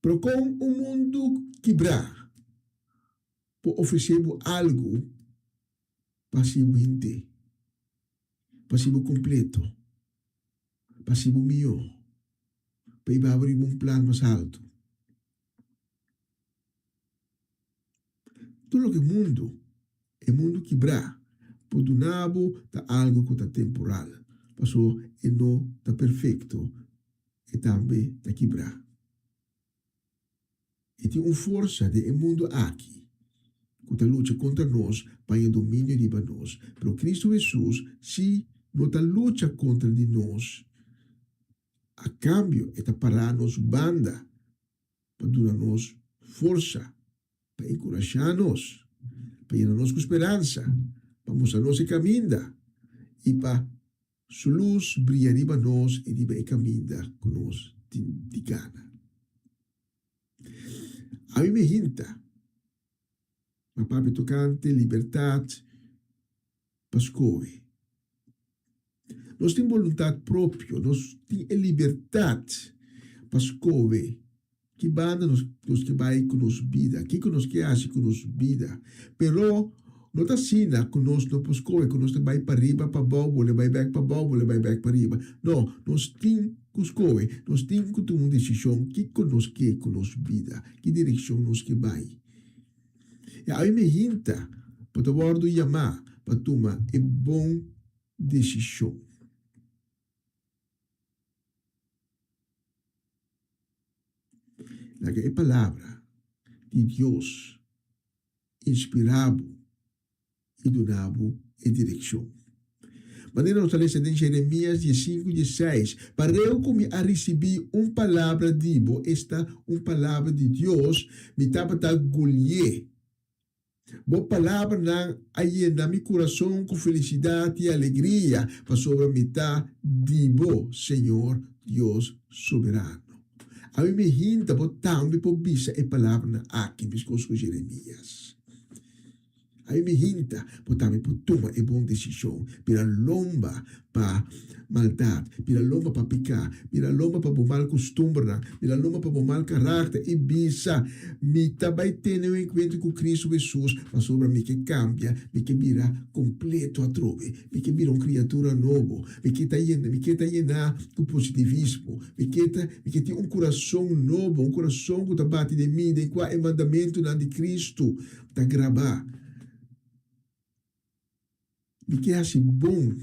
Pero kon un mundu kibrá por ofresé bo algu pa hasi bo hende, pa hasi bo kompleto, pa hasi bo mihó, pa hiba bo riba un plan mas haltu? Tur loke mundu, e mundu kibrá, por duna bo ta algu ku ta temporal, paso e no ta perfekto, e tambe ta kibrá. E tin un forsa den e mundu aki ku ta lucha kontra nos pa haña dominio riba nos, pero Kristu Hesus sí no ta lucha kontra di nos, a kambio e ta pará nos banda pa duna nos forsa, pa enkurashá nos, pa yena nos ku speransa, pa mustra nos e kaminda i pa Su lus bria riba nos i riba e kaminda ku nos tin di gana. Ami mi hinta pa papia tokante libertat pa skohe. Nos tin boluntat propio, nos tin e libertat pa skohe ki banda nos nos ke bai ku nos bida, kiko nos ke hasi ku nos bida. Pero no ta asina ku nos no por skohe, ku nos ta bai pariba, pabou, bole bai bèk pabou, bole bai bèk pariba. No, nos tin ku skohe, nos tin ku tuma un desishon kiko nos ke ku nos bida, ki direkshon nos ke bai. E awe mi hinta bo ta wòrdu yamá pa tuma e bon desishon. Laga e Palabra di Dios inspirá bo i duna bo e direkshon. Manera nos ta lesa den Jeremias diesinku dieseis, Pareu ku mi a risibí un palabra di bo, esta, un palabra di Dios, mi tabata gulié. Bo palabranan a yena mi kurason ku felisidat i alegria, pasobra mi ta di bo, Señor Dios Soberano. Ami mi hinta bo tambe por bisa e palabranan aki, meskos ku Jeremias. Ami mi hinta bo tambe por tuma e bon desishon, bira lomba pa maldat, bira lomba pa piká, bira lomba pa bo mal kustumbernan, bira lomba pa bo mal karakter i bisa, Mi ta bai tene un enkuentro ku Kristu Hesus pasobra mi ke kambia, mi ke bira kompleto atrobe, mi ke bira un kriatura nobo, mi ke ta yena, mi ke ta yená ku positivismo, mi ke ta, mi ke tin un kurason nobo, un kurason ku ta bati den mi, den kua e mandamentunan di Kristu ta grabá. Mi ke hasi bon.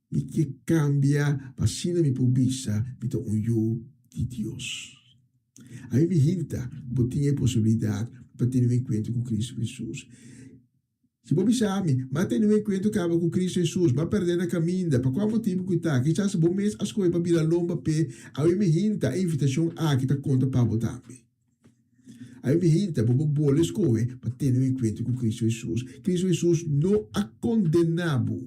Mi ke kambia pa asina mi por bisa mi ta un yu di Dios. Ami mi hinta bo tin e posibilidat pa tene un enkuentro ku Kristu Hesus. Si bo bisa mi, M'a tene un enkuentro kaba ku Kristu Hesus, m'a pèrdè na kaminda, pa kua motibu ku ta? Kisas bo mes a skohe pa bira lomba p'e. Awe mi hinta e invitashon aki ta konta pa bo tambe. Awe mi hinta bo por bole skohe pa tene un enkuentro ku Kristu Hesus. Kristu Hesus no a kondená bo.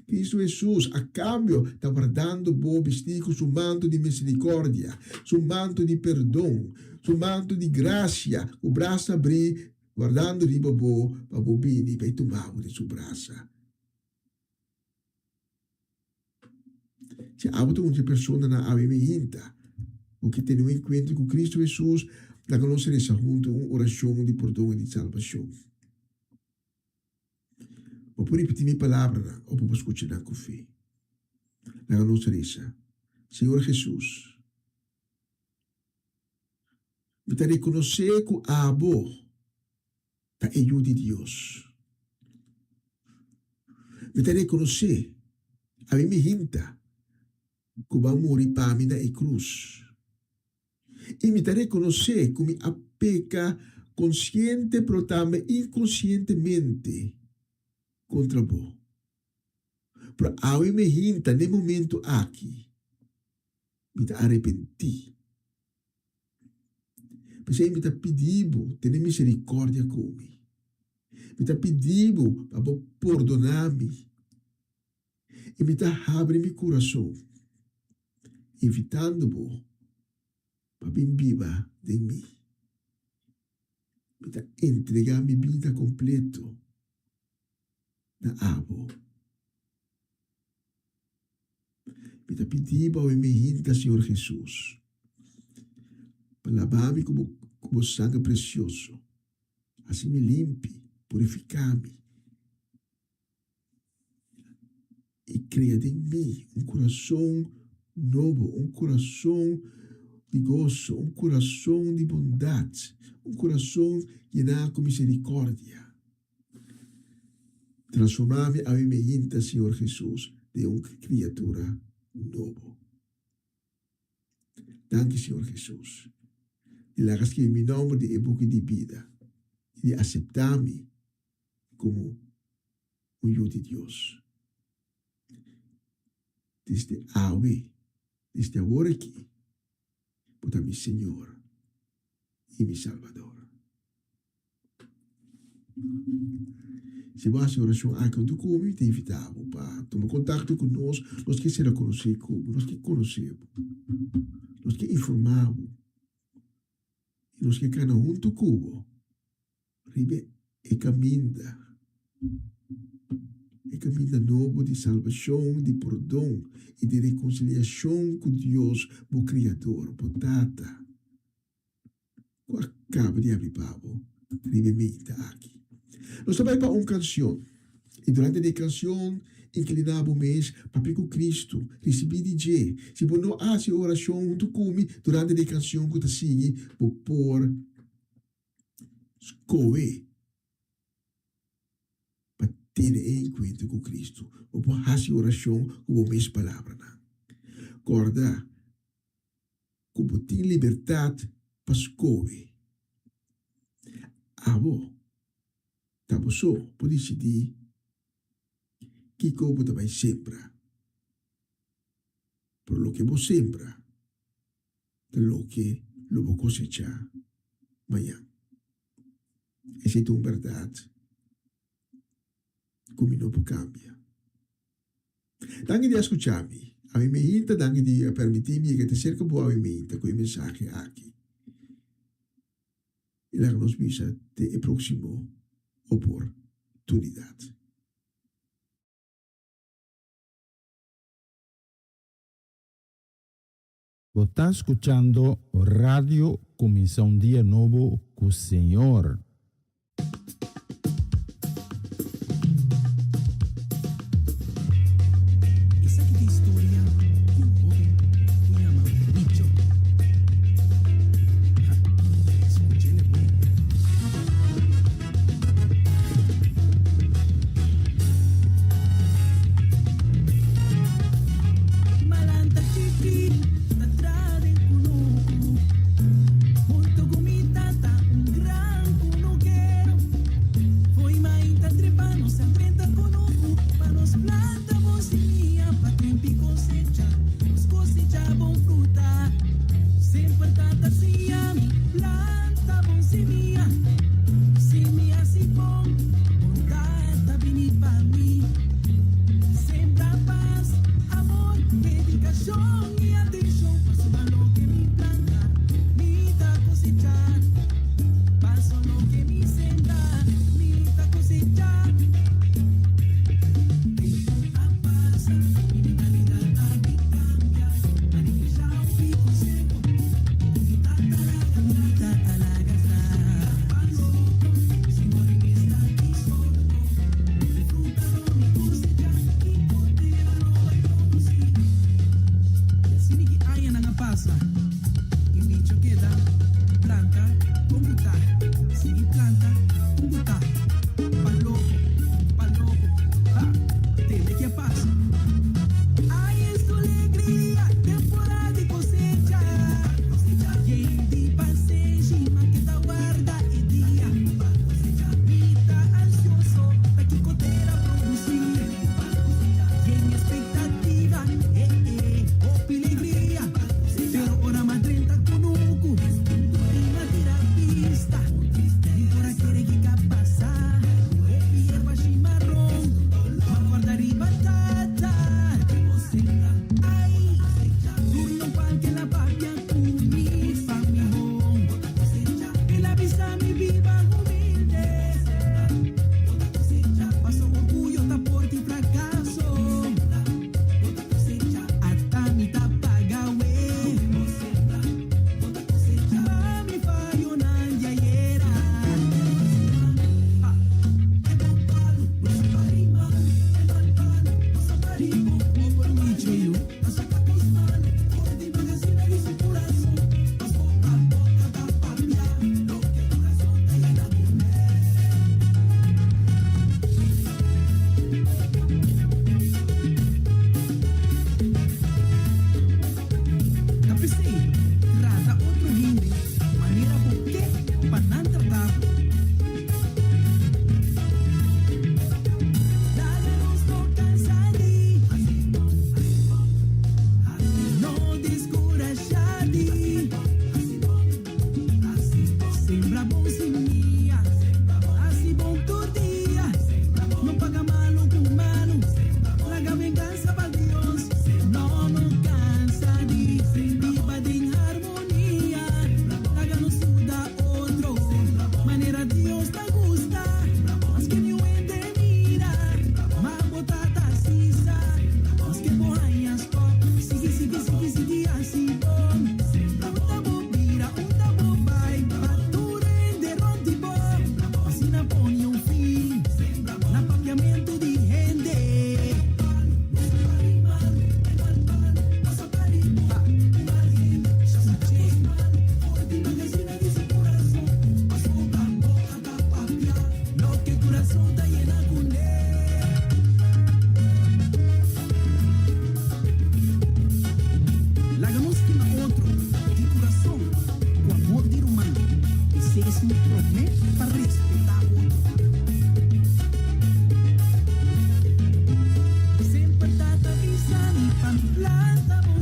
Kristu Hesus, a kambio, ta wardando bo bistí ku su manto di miserikòrdia, su manto di perdon, su manto di grasia, ku brasa abrí Wardando riba bo pa bo bini pa e tuma bo den su brasa. Si abo ta un dje personanan awe mi hinta, bo ke tene un enkuentro ku Kristu Hesus, laga nos resa huntu un orashon di pordon i di salbashon. Bo por ripití mi palabranan o bo por skucha nan ku fe. Laga nos resa, Señor Hesus, Mi ta rekonosé ku abo ta e Yu di Dios. Mi ta rekonosé, ami mi hinta, ku bo a muri pa mi na e krus. I mi ta rekonosé ku mi a peka konsiente pero tambe inkonsientemente kontra bo. Pero awe mi hinta n'e momento aki, mi ta arepentí. P'esei mi ta pidi bo tene miserikòrdia ku mi. Mi ta pidi bo pa bo pordoná mi. I mi ta habri mi kurason, invitando bo pa bin biba den mi. Mi ta entregá mi bida kompleto na abo. Mi ta pidi bo awe mi hinta, Señor Jesus, pa laba mi ku bo ku bo sanger presioso. Hasi mi limpi, purifiká mi i krea den mi un kurason nobo, un kurason di goso, un kurason di bondat, un kurason yená ku miserikòrdia. Transformá mi awe meinta, Señor Jesus, den un kriatura nobo. Danki, Señor Jesus, di laga skribi mi nòmber den e buki di bida i di aseptá mi komo un yu di Dios. Desde awe, desde awor aki, bo ta mi Señor i mi Salbador. Si bo hasi orashon aki huntu ku mi, mi ta invitá bo pa tuma kontakto ku nos. Nos ke sera konosé ku bo, nos ke konosé bo, nos ke informá bo i nos ke kana huntu ku bo riba e kaminda, e kaminda nobo di salbashon, di pordon i di rekonsiliashon ku Dios, bo Kriador, bo Tata. Ku a kaba di abri pa bo riba e meinta aki. Nos ta bai pa un kansion, i durante di e kansion, inkliná bo mes, papia ku Kristu, risibí di dje. Si bo no a hasi e orashon huntu ku mi durante di e kansion ku ta sigui, bo por skohe pa tene e enkuentro ku Kristu. Bo por hasi orashon ku bo mes palabranan. Kòrda ku bo tin libertat pa skohe. Abo ta bo so por disidí kiko bo ta bai sembra. Pero loke bo sembra ta loke lo bo kosechá mañan. Esei ta un bèrdat ku mi no por kambia. Danki di a skucha mi. Ami meinta danki di a permití mi yega te serka bo awe meinta ku e mensahe aki. I laga nos bisa te e próksimo oportunidat. Bo ta skuchando Radio Kuminsá un Dia Nobo ku Señor. Esaki ta historia di un hoben ku yama Bicho. Ha, skuch'el bon. Malanta chiki ta tra den kunuku Hunto ku mi tata un gran kunukero Fo'i mainta trepa nos a drenta kunuku Pa nos planta bon simia pa tempi kosecha Nos kosecha bon fruta Semper tata siña mi planta bon simia Si mi hasi bon, bondat ta bini pa mi. Sembra pas, amor, dedikashon i atenshon pasobra loke mi planta, mi ta kosechá. Paso loke mi sembra, mi ta kosechá. Tempu a pasa, mi mentalidat a bin kambia. A neglisha hopi konseho ku mi tata laga mi tata laga sa. I asina ki añanan a pasa, i Micho keda planta kon ku ta, sigui planta kon ku ta, pa loko, pa loko, ha, tende ki a pasa. Ai es tu alegria, temporada di cosecha, yen di pasenshi, ma ke ta warda e dia. Mi ta ansioso pa kiko tera produsí. Yen.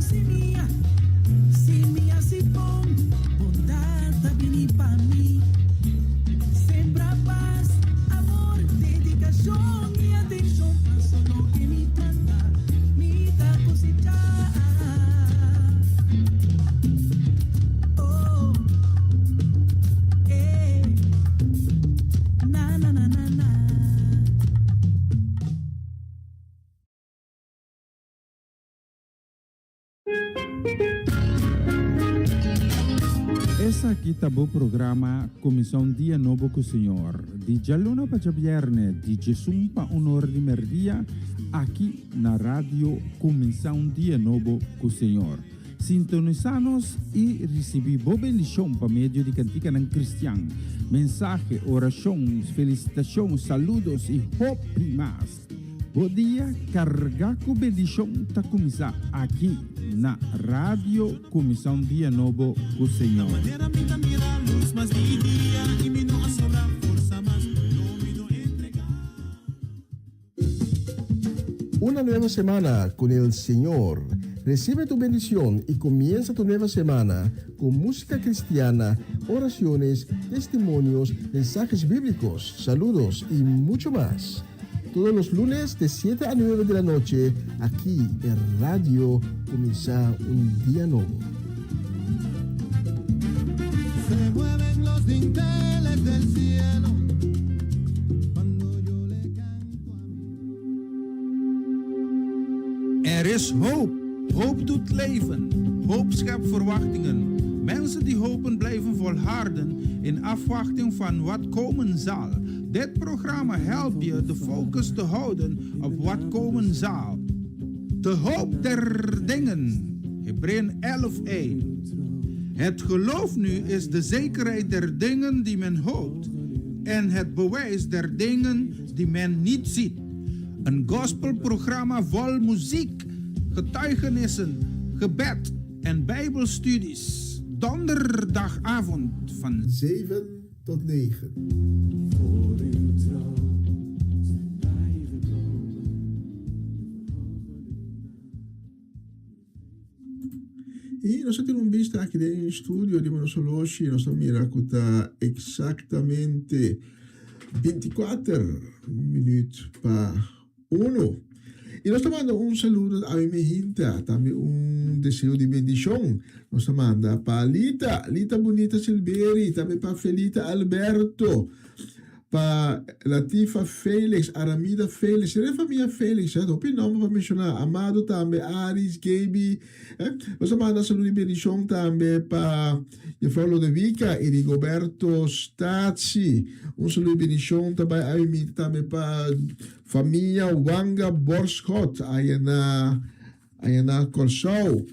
simia, Si mi hasi bon, bondat ta bini pa mi. Sembra pas, amor, dedikashon i atenshon paso loke mi planta, mi ta kosechá. Oh, eh, na na na na na. Esaki ta bo programa Kuminsá un Dia Nobo ku Señor, di djaluna pa djabièrnè, di djesun pa un or di mèrdia, aki na Radio Kuminsá un Dia Nobo ku Señor. Sintonisá nos i risibí bo bendishon pa medio di kantikanan kristian, mensahe, orashon, felisitashon, saludos i hopi mas. Bo dia carga cu bendicion ta cuminsa aki na Radio Cuminsa un Dia Nobo cu Señor. Una nueva semana con el Señor. Recibe tu bendición y comienza tu nueva semana con música cristiana, oraciones, testimonios, mensajes bíblicos, saludos y mucho más. Todos los lunes de 7 a 9 de la noche, aquí en Radio Comienza un Día Nuevo. Se mueven los dinteles del cielo cuando yo le canto a mí. Er is hoop. Hoop doet leven. Hoop schept verwachtingen. Mensen die hopen blijven volharden in afwachting van wat komen zal. Dit programma helpt je de focus te houden op wat komen zal. De hoop der dingen. Hebreeën 11:1. Het geloof nu is de zekerheid der dingen die men hoopt en het bewijs der dingen die men niet ziet. Een gospelprogramma vol muziek, getuigenissen, gebed en bijbelstudies. Donderdagavond van 7 tot 9. Voor uw trouw zijn wij gekomen. I nos a tira un bista aki den studio di nos holoshi, nos ta mira ku ta eksaktamente bintikuater minüt pa unu. I nos ta manda un saludo a mi mihinta, tambe un deseo di bendishon. Nos ta manda pa Lita, Lita Bunita Silberi, tambe pa Felita Alberto, Pa Latifa Felix, Aramida Felix, henter e famia Felix, eh, hopi nomber pa menciona, Amado tambe, Aris, Gaby, eh. Nos a manda saludo y bendicion tambe pa Juffrouw Lodewica y Rigoberto Statie. Un saludo y bendicion ta bay a tambe pa famia Wanga Borschot, aya na Aña na Kòrsou.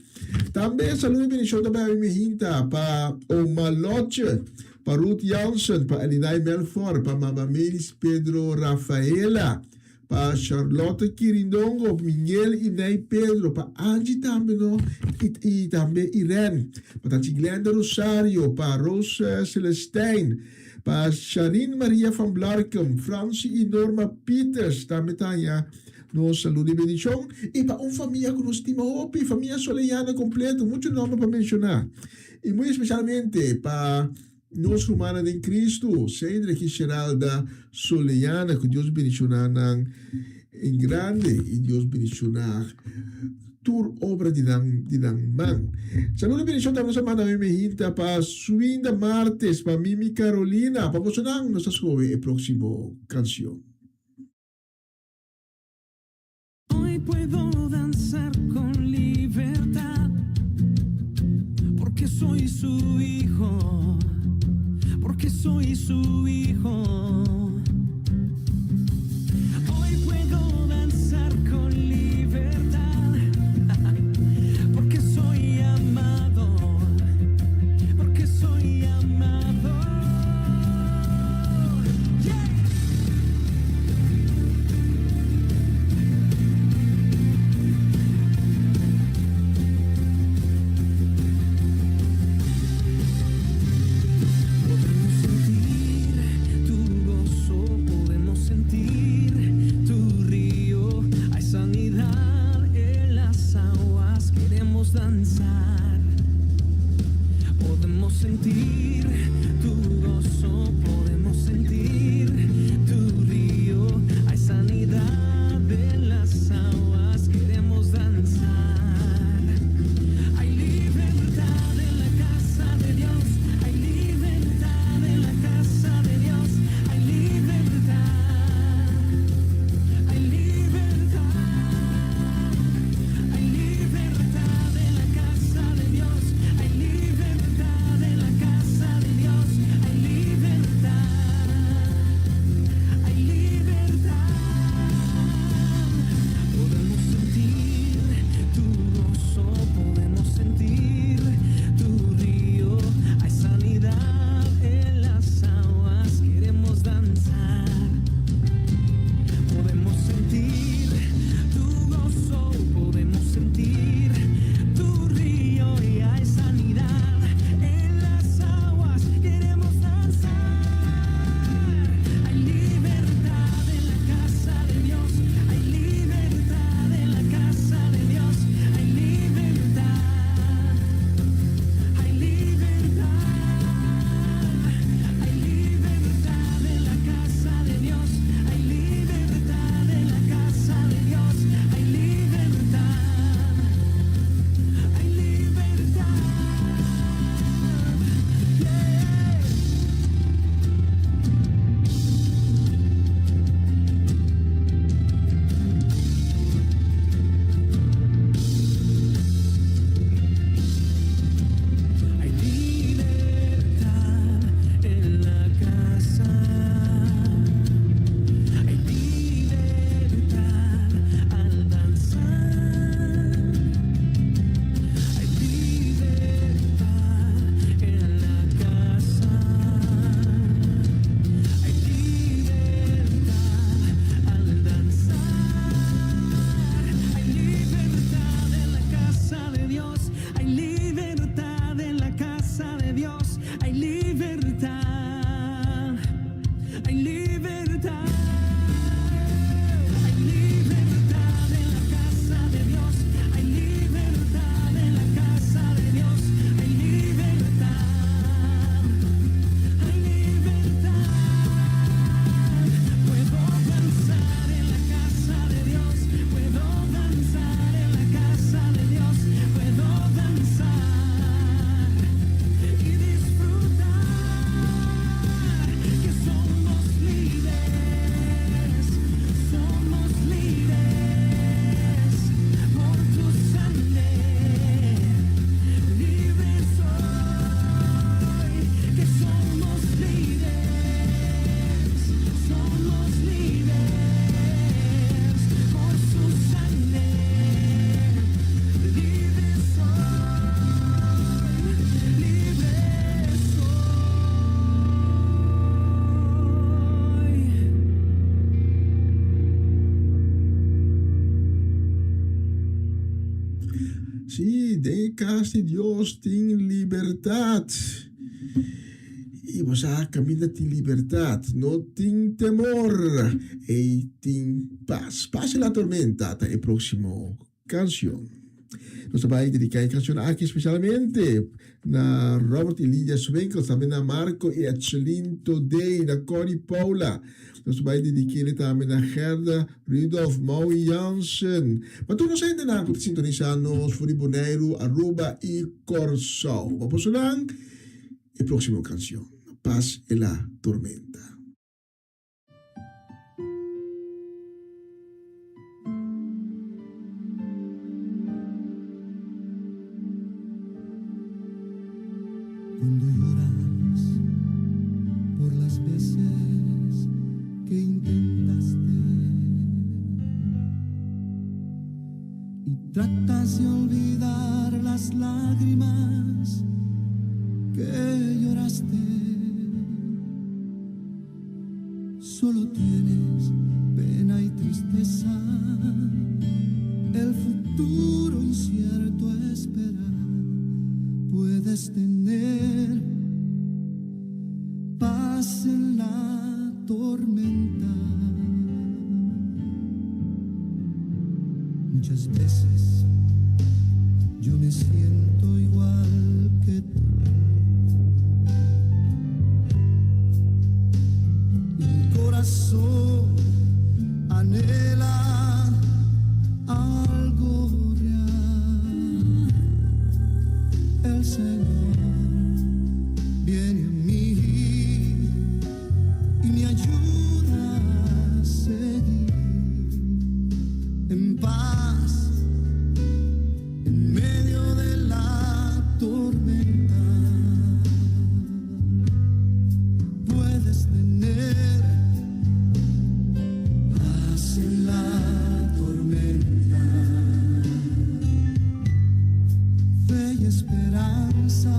Tambe saludo i bendishon ta bai mi hinta pa Oma Lotje, pa Ruth Jansen, pa Elinay Melfor, pa Mama Melis Pedro Rafaela, pa Charlotte Kirindongo, Miguel i Ney Pedro, pa Angie tambe no i i tambe Irene, pa Tachi Glenda Rosario, pa Rose Celestijn, pa Sharin Maria van Blarkum, Francie i Norma Pieters tambe ta haña Nos saludo y bendicion y pa un famia cu nos stima hopi, famia Soleyana completo, mucho nomber pa menciona. Y muy especialmente pa nos rumannan den Cristo, Cedric y Sheralda Soleyana, cu Dios bendiciona nan en grande y Dios bendiciona tur obra di nan di nan man. Saludo y bendicion tambe nos a manda mi mijita pa Swinda Martes, pa Mimi Carolina, pa bosonan nos ta scoge e proximo cancion. Hoy puedo danzar con libertad, porque soy su hijo, porque soy su hijo. Hoy puedo danzar con libertad, porque soy amado, porque soy amado. Yeah. Podemos sentir tu gozo. Danzar. Podemos sentir tu gozo, podemos sentir tu río. Hay sanidad en las aguas, queremos danzar. Hay libertad en la casa de Dios, hay libertad en la casa de Dios, hay libertad, hay libertad. Hay libertad en la casa de Dios, hay libertad en la casa de Dios, hay libertad, hay libertad. Podemos sentir tu gozo, podemos sentir tu río. Hay sanidad en las aguas, queremos danzar. Podemos sentir tu gozo, podemos sentir tu río y hay sanidad en las aguas. Queremos danzar. Hay libertad en la casa de Dios. Hay libertad en la casa de Dios. Hay libertad. Hay libertad. Hay libertad en la casa de Dios. Hay libertad en la casa de Dios. Hay libertad. Hay libertad. Yeah. Hay libertad en la casa. Hay libertad al danzar. Hay libertad en la casa. Hay libertad al danzar. Hay libertad en la casa de Dios. Hay libertad en la casa de Dios. Hay libertad. Hay libertad. Hay libertad en la casa de Dios. Hay libertad en la casa de Dios. Hay libertad. Hay libertad. Puedo danzar en la casa de Dios. Puedo danzar en la casa de Dios. Puedo danzar y disfrutar que somos libres. Somos libres por tu sangre. Libre soy, que somos libres, somos libres por su sangre. Libre soy, libre soy. Sí, den kas di Dios tin libertat. I bo sa kaminda tin libertat, no tin temor, ei tin pas. Pase la tormenta ta e próksimo kanshon. Nos ta bai dediká e kanshon aki spesialmente na Robert i Lidia Swinkels, tambe na Marco i Etseline Todey, na Connie Paula. Nos ta bai dedik'é tambe na Gerda Rudolf Maui Jansen. Pa tur nos hendenan ku ta sintonisá nos for di Boneiru, Aruba i Kòrsou. Pa bosonan e próksimo kanshon, Paz en la Tormenta. Cuando lloras por las veces que intentaste y tratas de olvidar las lágrimas que lloraste, solo tienes pena y tristeza. El futuro incierto espera. Puedes tener paz en la tormenta. Muchas veces yo me siento Señor viene a mí y me ayuda a seguir en paz en medio de la tormenta. Puedes tener paz en la tormenta, fe y esperanza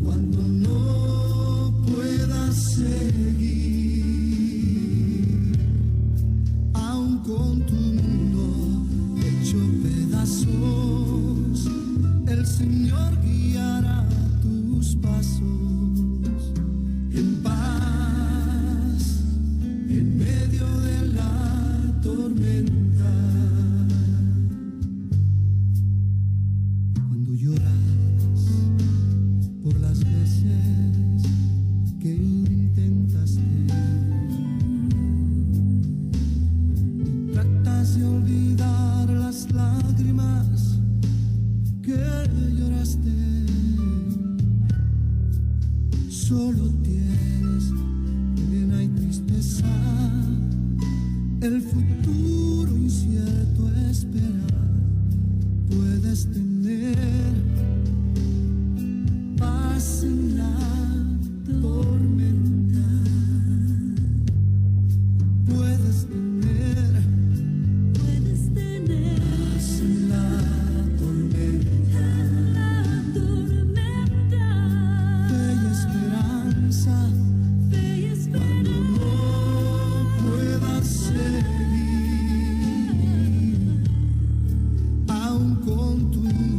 cuando no puedas seguir, aun con tu mundo hecho pedazos, el Señor guiará tus pasos en paz en medio de la tormenta. Cuando lloras por las veces que intentaste y tratas de olvidar las lágrimas que lloraste, solo tienes pena y tristeza, el futuro incierto esperar. Puedes tener paz en la tormenta. Puedes tener, Puedes tener paz en la tormenta. la tormenta. Fe y esperanza Fe y cuando esperanza. no puedas seguir, aun con tu mundo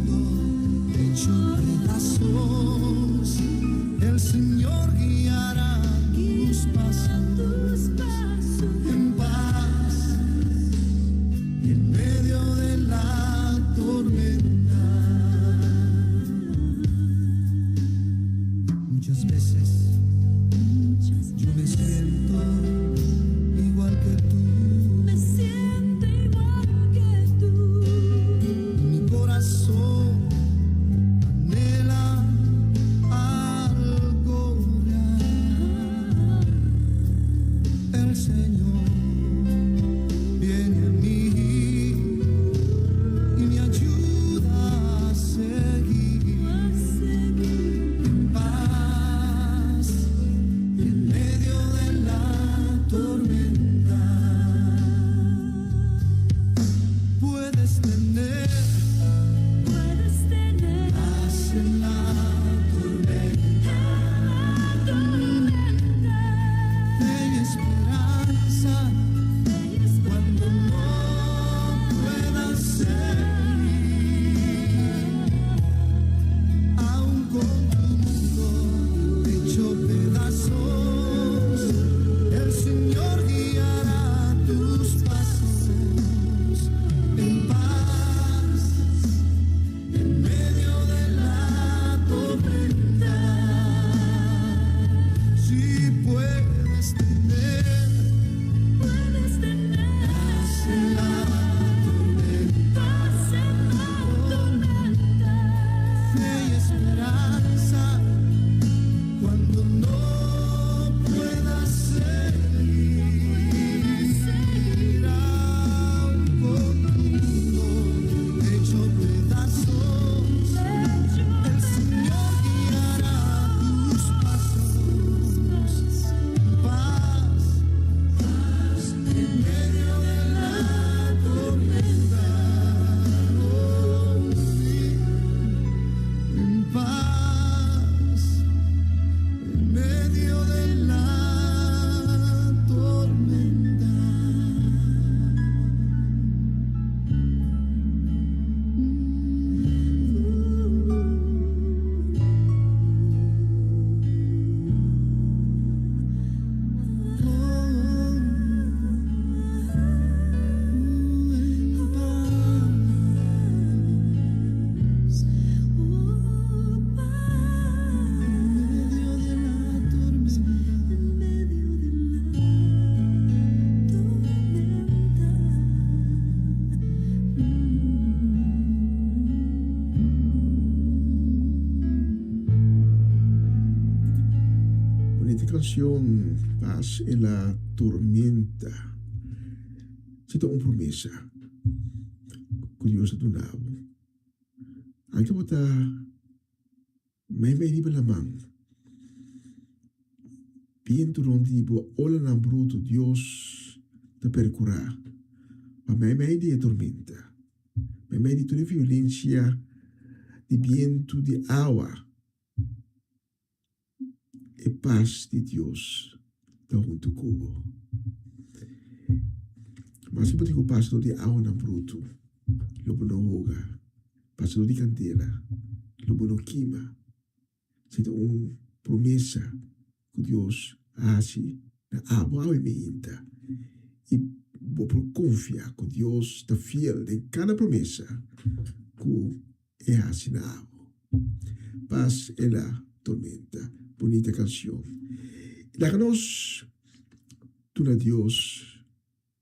kanshon Paz en la tormenta. Si ta un promesa ku Dios a duna bo. Anke bo ta meimei riba laman, bientu rond di bo, olanan brutu, Dios ta perkurá pa meimei di e tormenta, meimei di tur e violensia di bientu, di awa. E pas di Dios ta huntu ku bo. Maske bo tin ku pasa dor di awanan brutu, lo bo no hoga. Pasa dor di kandela, lo bo no kima. Esei ta un promesa ku Dios a hasi na abo awe meinta. I bo por konfia ku Dios ta fiel den kada promesa ku E hasi na abo. Paz en la tormenta. Bunita cancion. Laga nos duna Dios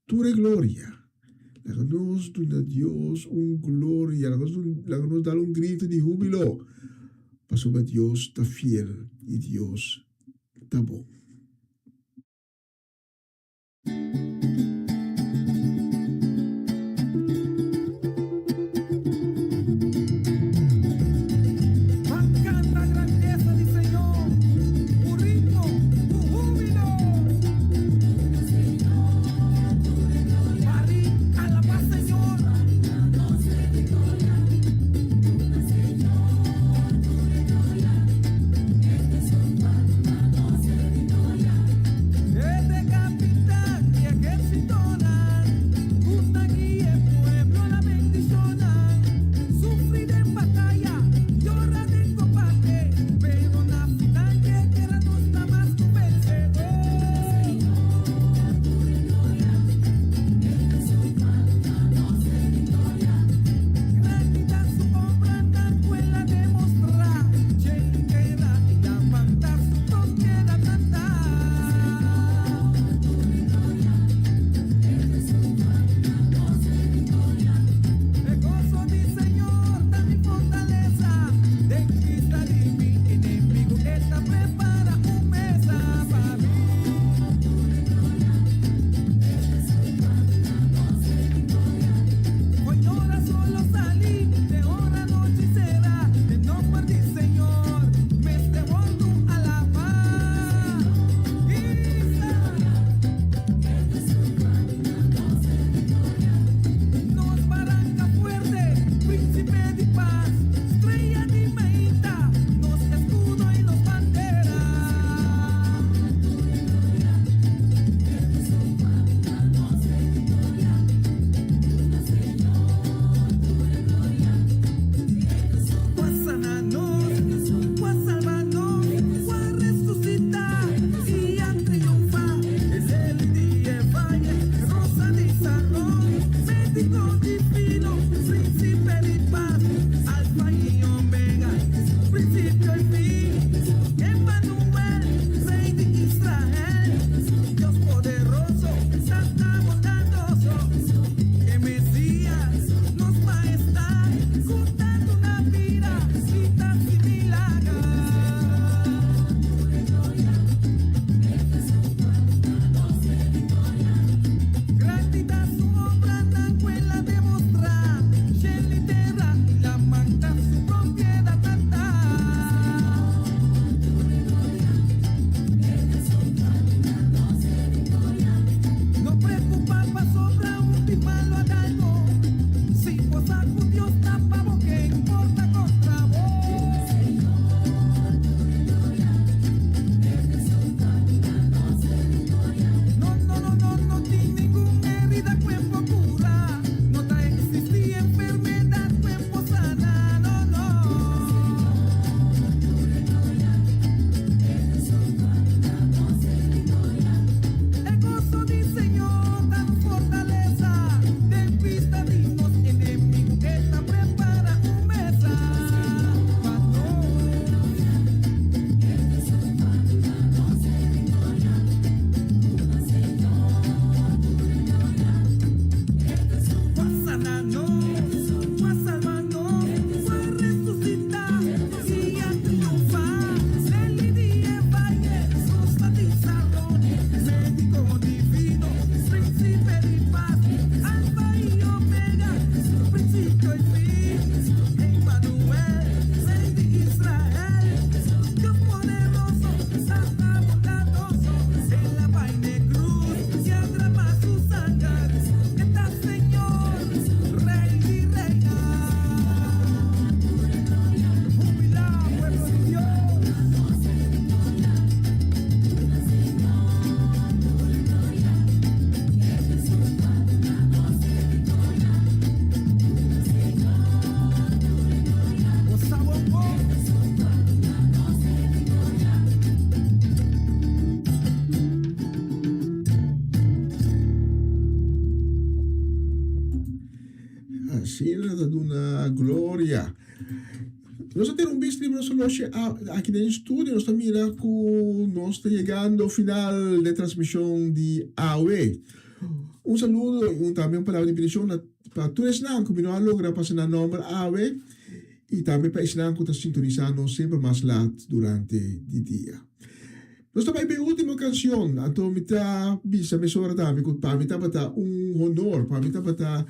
tur e gloria. Laga nos duna Dios un gloria. Laga nos dal un grito di hubilo. Pasobra Dios ta fiel y Dios ta bon. Ban canta grandeza di Señor cu ritmo, cu hubilo. Bari alaba Señor. E ta capitan di ehercitonan, cu ta guia e pueblo na bendicionnan. Sufri den bataya, yora den combate, pero na final dje guera nos ta mas cu vencedor. Grandi ta su obranan cu el a demostra, dje guera y lamanta su toque na canta. E goso di Señor ta mi fortalesa, den bista di mi enemigo e ta prepara un mesa pa mi. Hoy ora solo sali, te ora nochi sera, den nomber di Señor mester wordu alabá. Isa! Nos baranca fuerte, Príncipe di paz, Strea di mainta, nos escudo y nos bandera. Cu a sana nos, cu a salba nos, cu a resucita y a triunfa. Es el di e valle, rosa di Saron, Medico divino, Principe di paz, Alfa dia. Nos a tene un bista riba nos horloge aki den studio, nos ta mira ku nos ta yegando final de transmishon di awe. Un saludo i un tambe un palabra di bendishon na pa tur esnan ku mi no a logra pasa nan nòmber awe i tambe pa esnan ku ta sintonisá nos semper mas lat durante di dia. Nos ta bai pa e último kanshon, anto mi ta bisa mesora tambe ku pa mi tabata un honor, pa mi tabata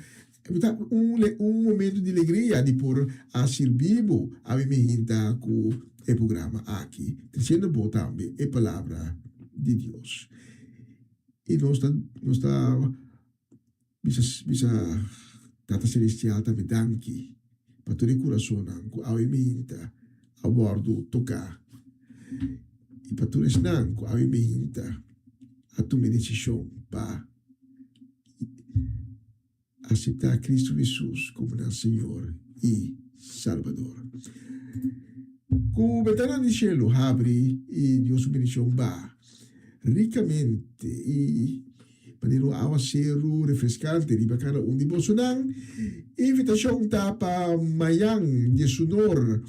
mi ta un un momento di legria di por a sirbi bo awe mi hinta ku e programa aki, tresiendo bo tambe e palabra di Dios. I nos ta nos ta bisa bisa Tata Celestial tambe danki pa tur e kurasonnan ku awe minta a wòrdu toká i pa tur esnan ku awe minta a tuma e desishon pa aseptá Kristu Hesus komo nan Señor i Salbador. Ku bentananan di shelu habri i Dios su bendishon ba rikamente i manera un awaseru refreskante riba kada un di bosonan. Invitashon ta pa mayan diesunor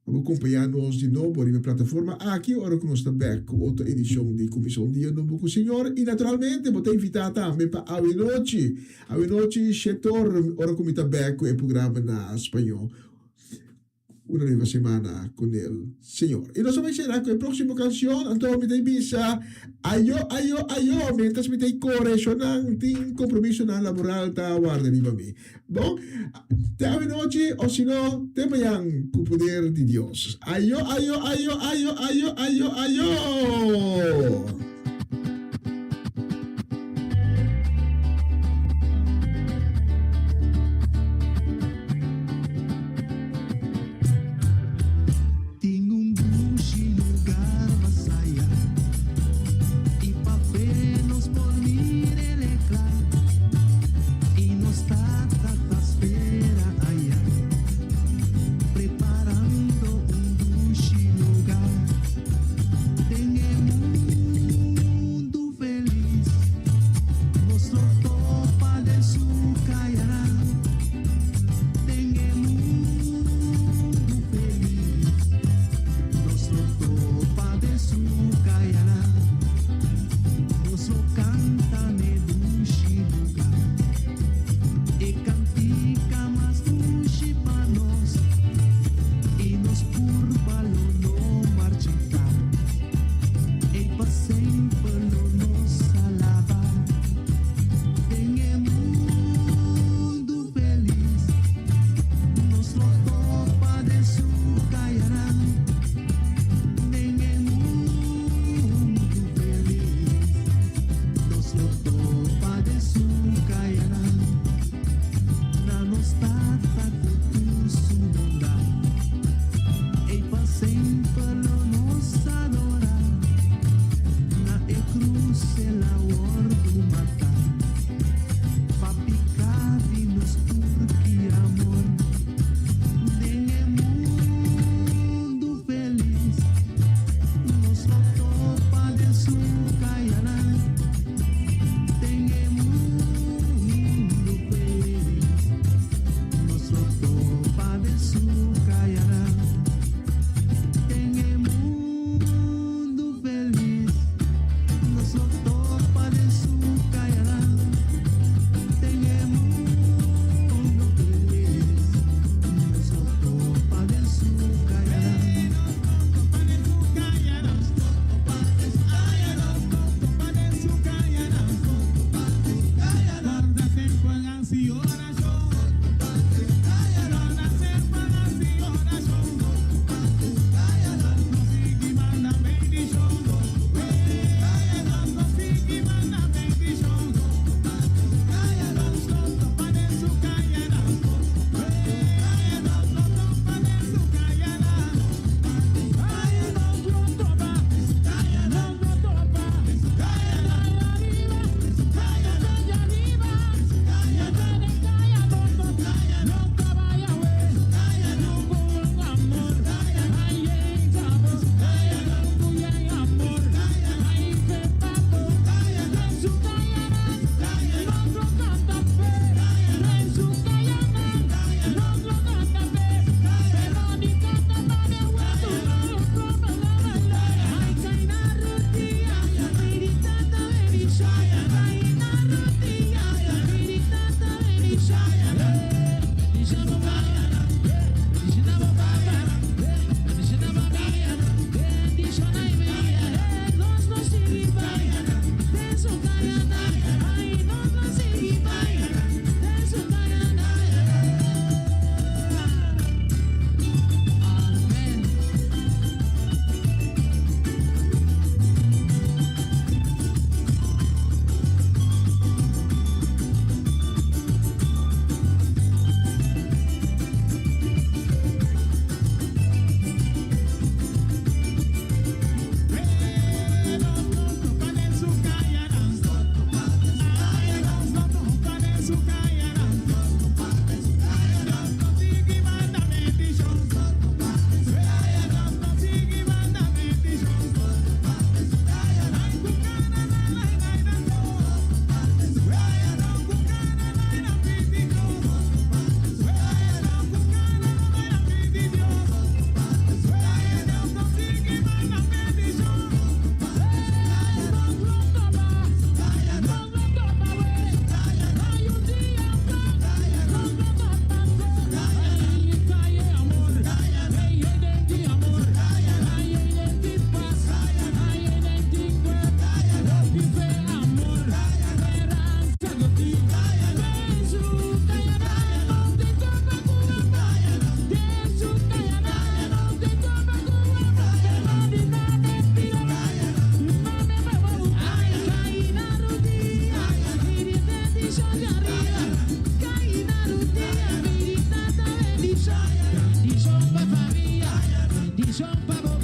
Pa bo kompañá nos di nobo riba e plataforma aki ora ku nos ta bèk ku otro edishon di Kuminsá un Dia Nobo ku Señor. I naturalmente bo ta invitá tambe pa awenochi, awenochi shetor ora ku mi ta bèk ku e programa na spañó Una Nueva Semana con el Señor. I nos a bai sera ku e próksimo kanshon, anto mi ta bisa ayo, ayo, ayo, miéntras mi ta kore shonnan tin kompromisonan laboral ta warda riba mi. Bon, te awenochi o si no, te mañan ku poder di Dios. Ayo, ayo, ayo, ayo, ayo, ayo, ayo! Tin un dushi lugar mas aya I pa fe nos por mir'el e kla I nos Tata ta spera aya Preparando un dushi lugar Den e mundu felis Nos lo topa den su kayanan Den e mundu felis Nos lo topa den su kayanan Nos lo kanta n'e dushi lugá E kantika mas dushi pa nos I nos purba lo no marchitá Ei pa semper lo nos alabá Den e mundu felis Nos lo topa den su kayanan Den e mundu felis Nos lo topa den su kayanan Na nos Tata ku tur su bondat Ei pa semper lo nos adorá Na e krus el a wòrdu matá Pa piká di nos tur ki amor. bendishon pa bo.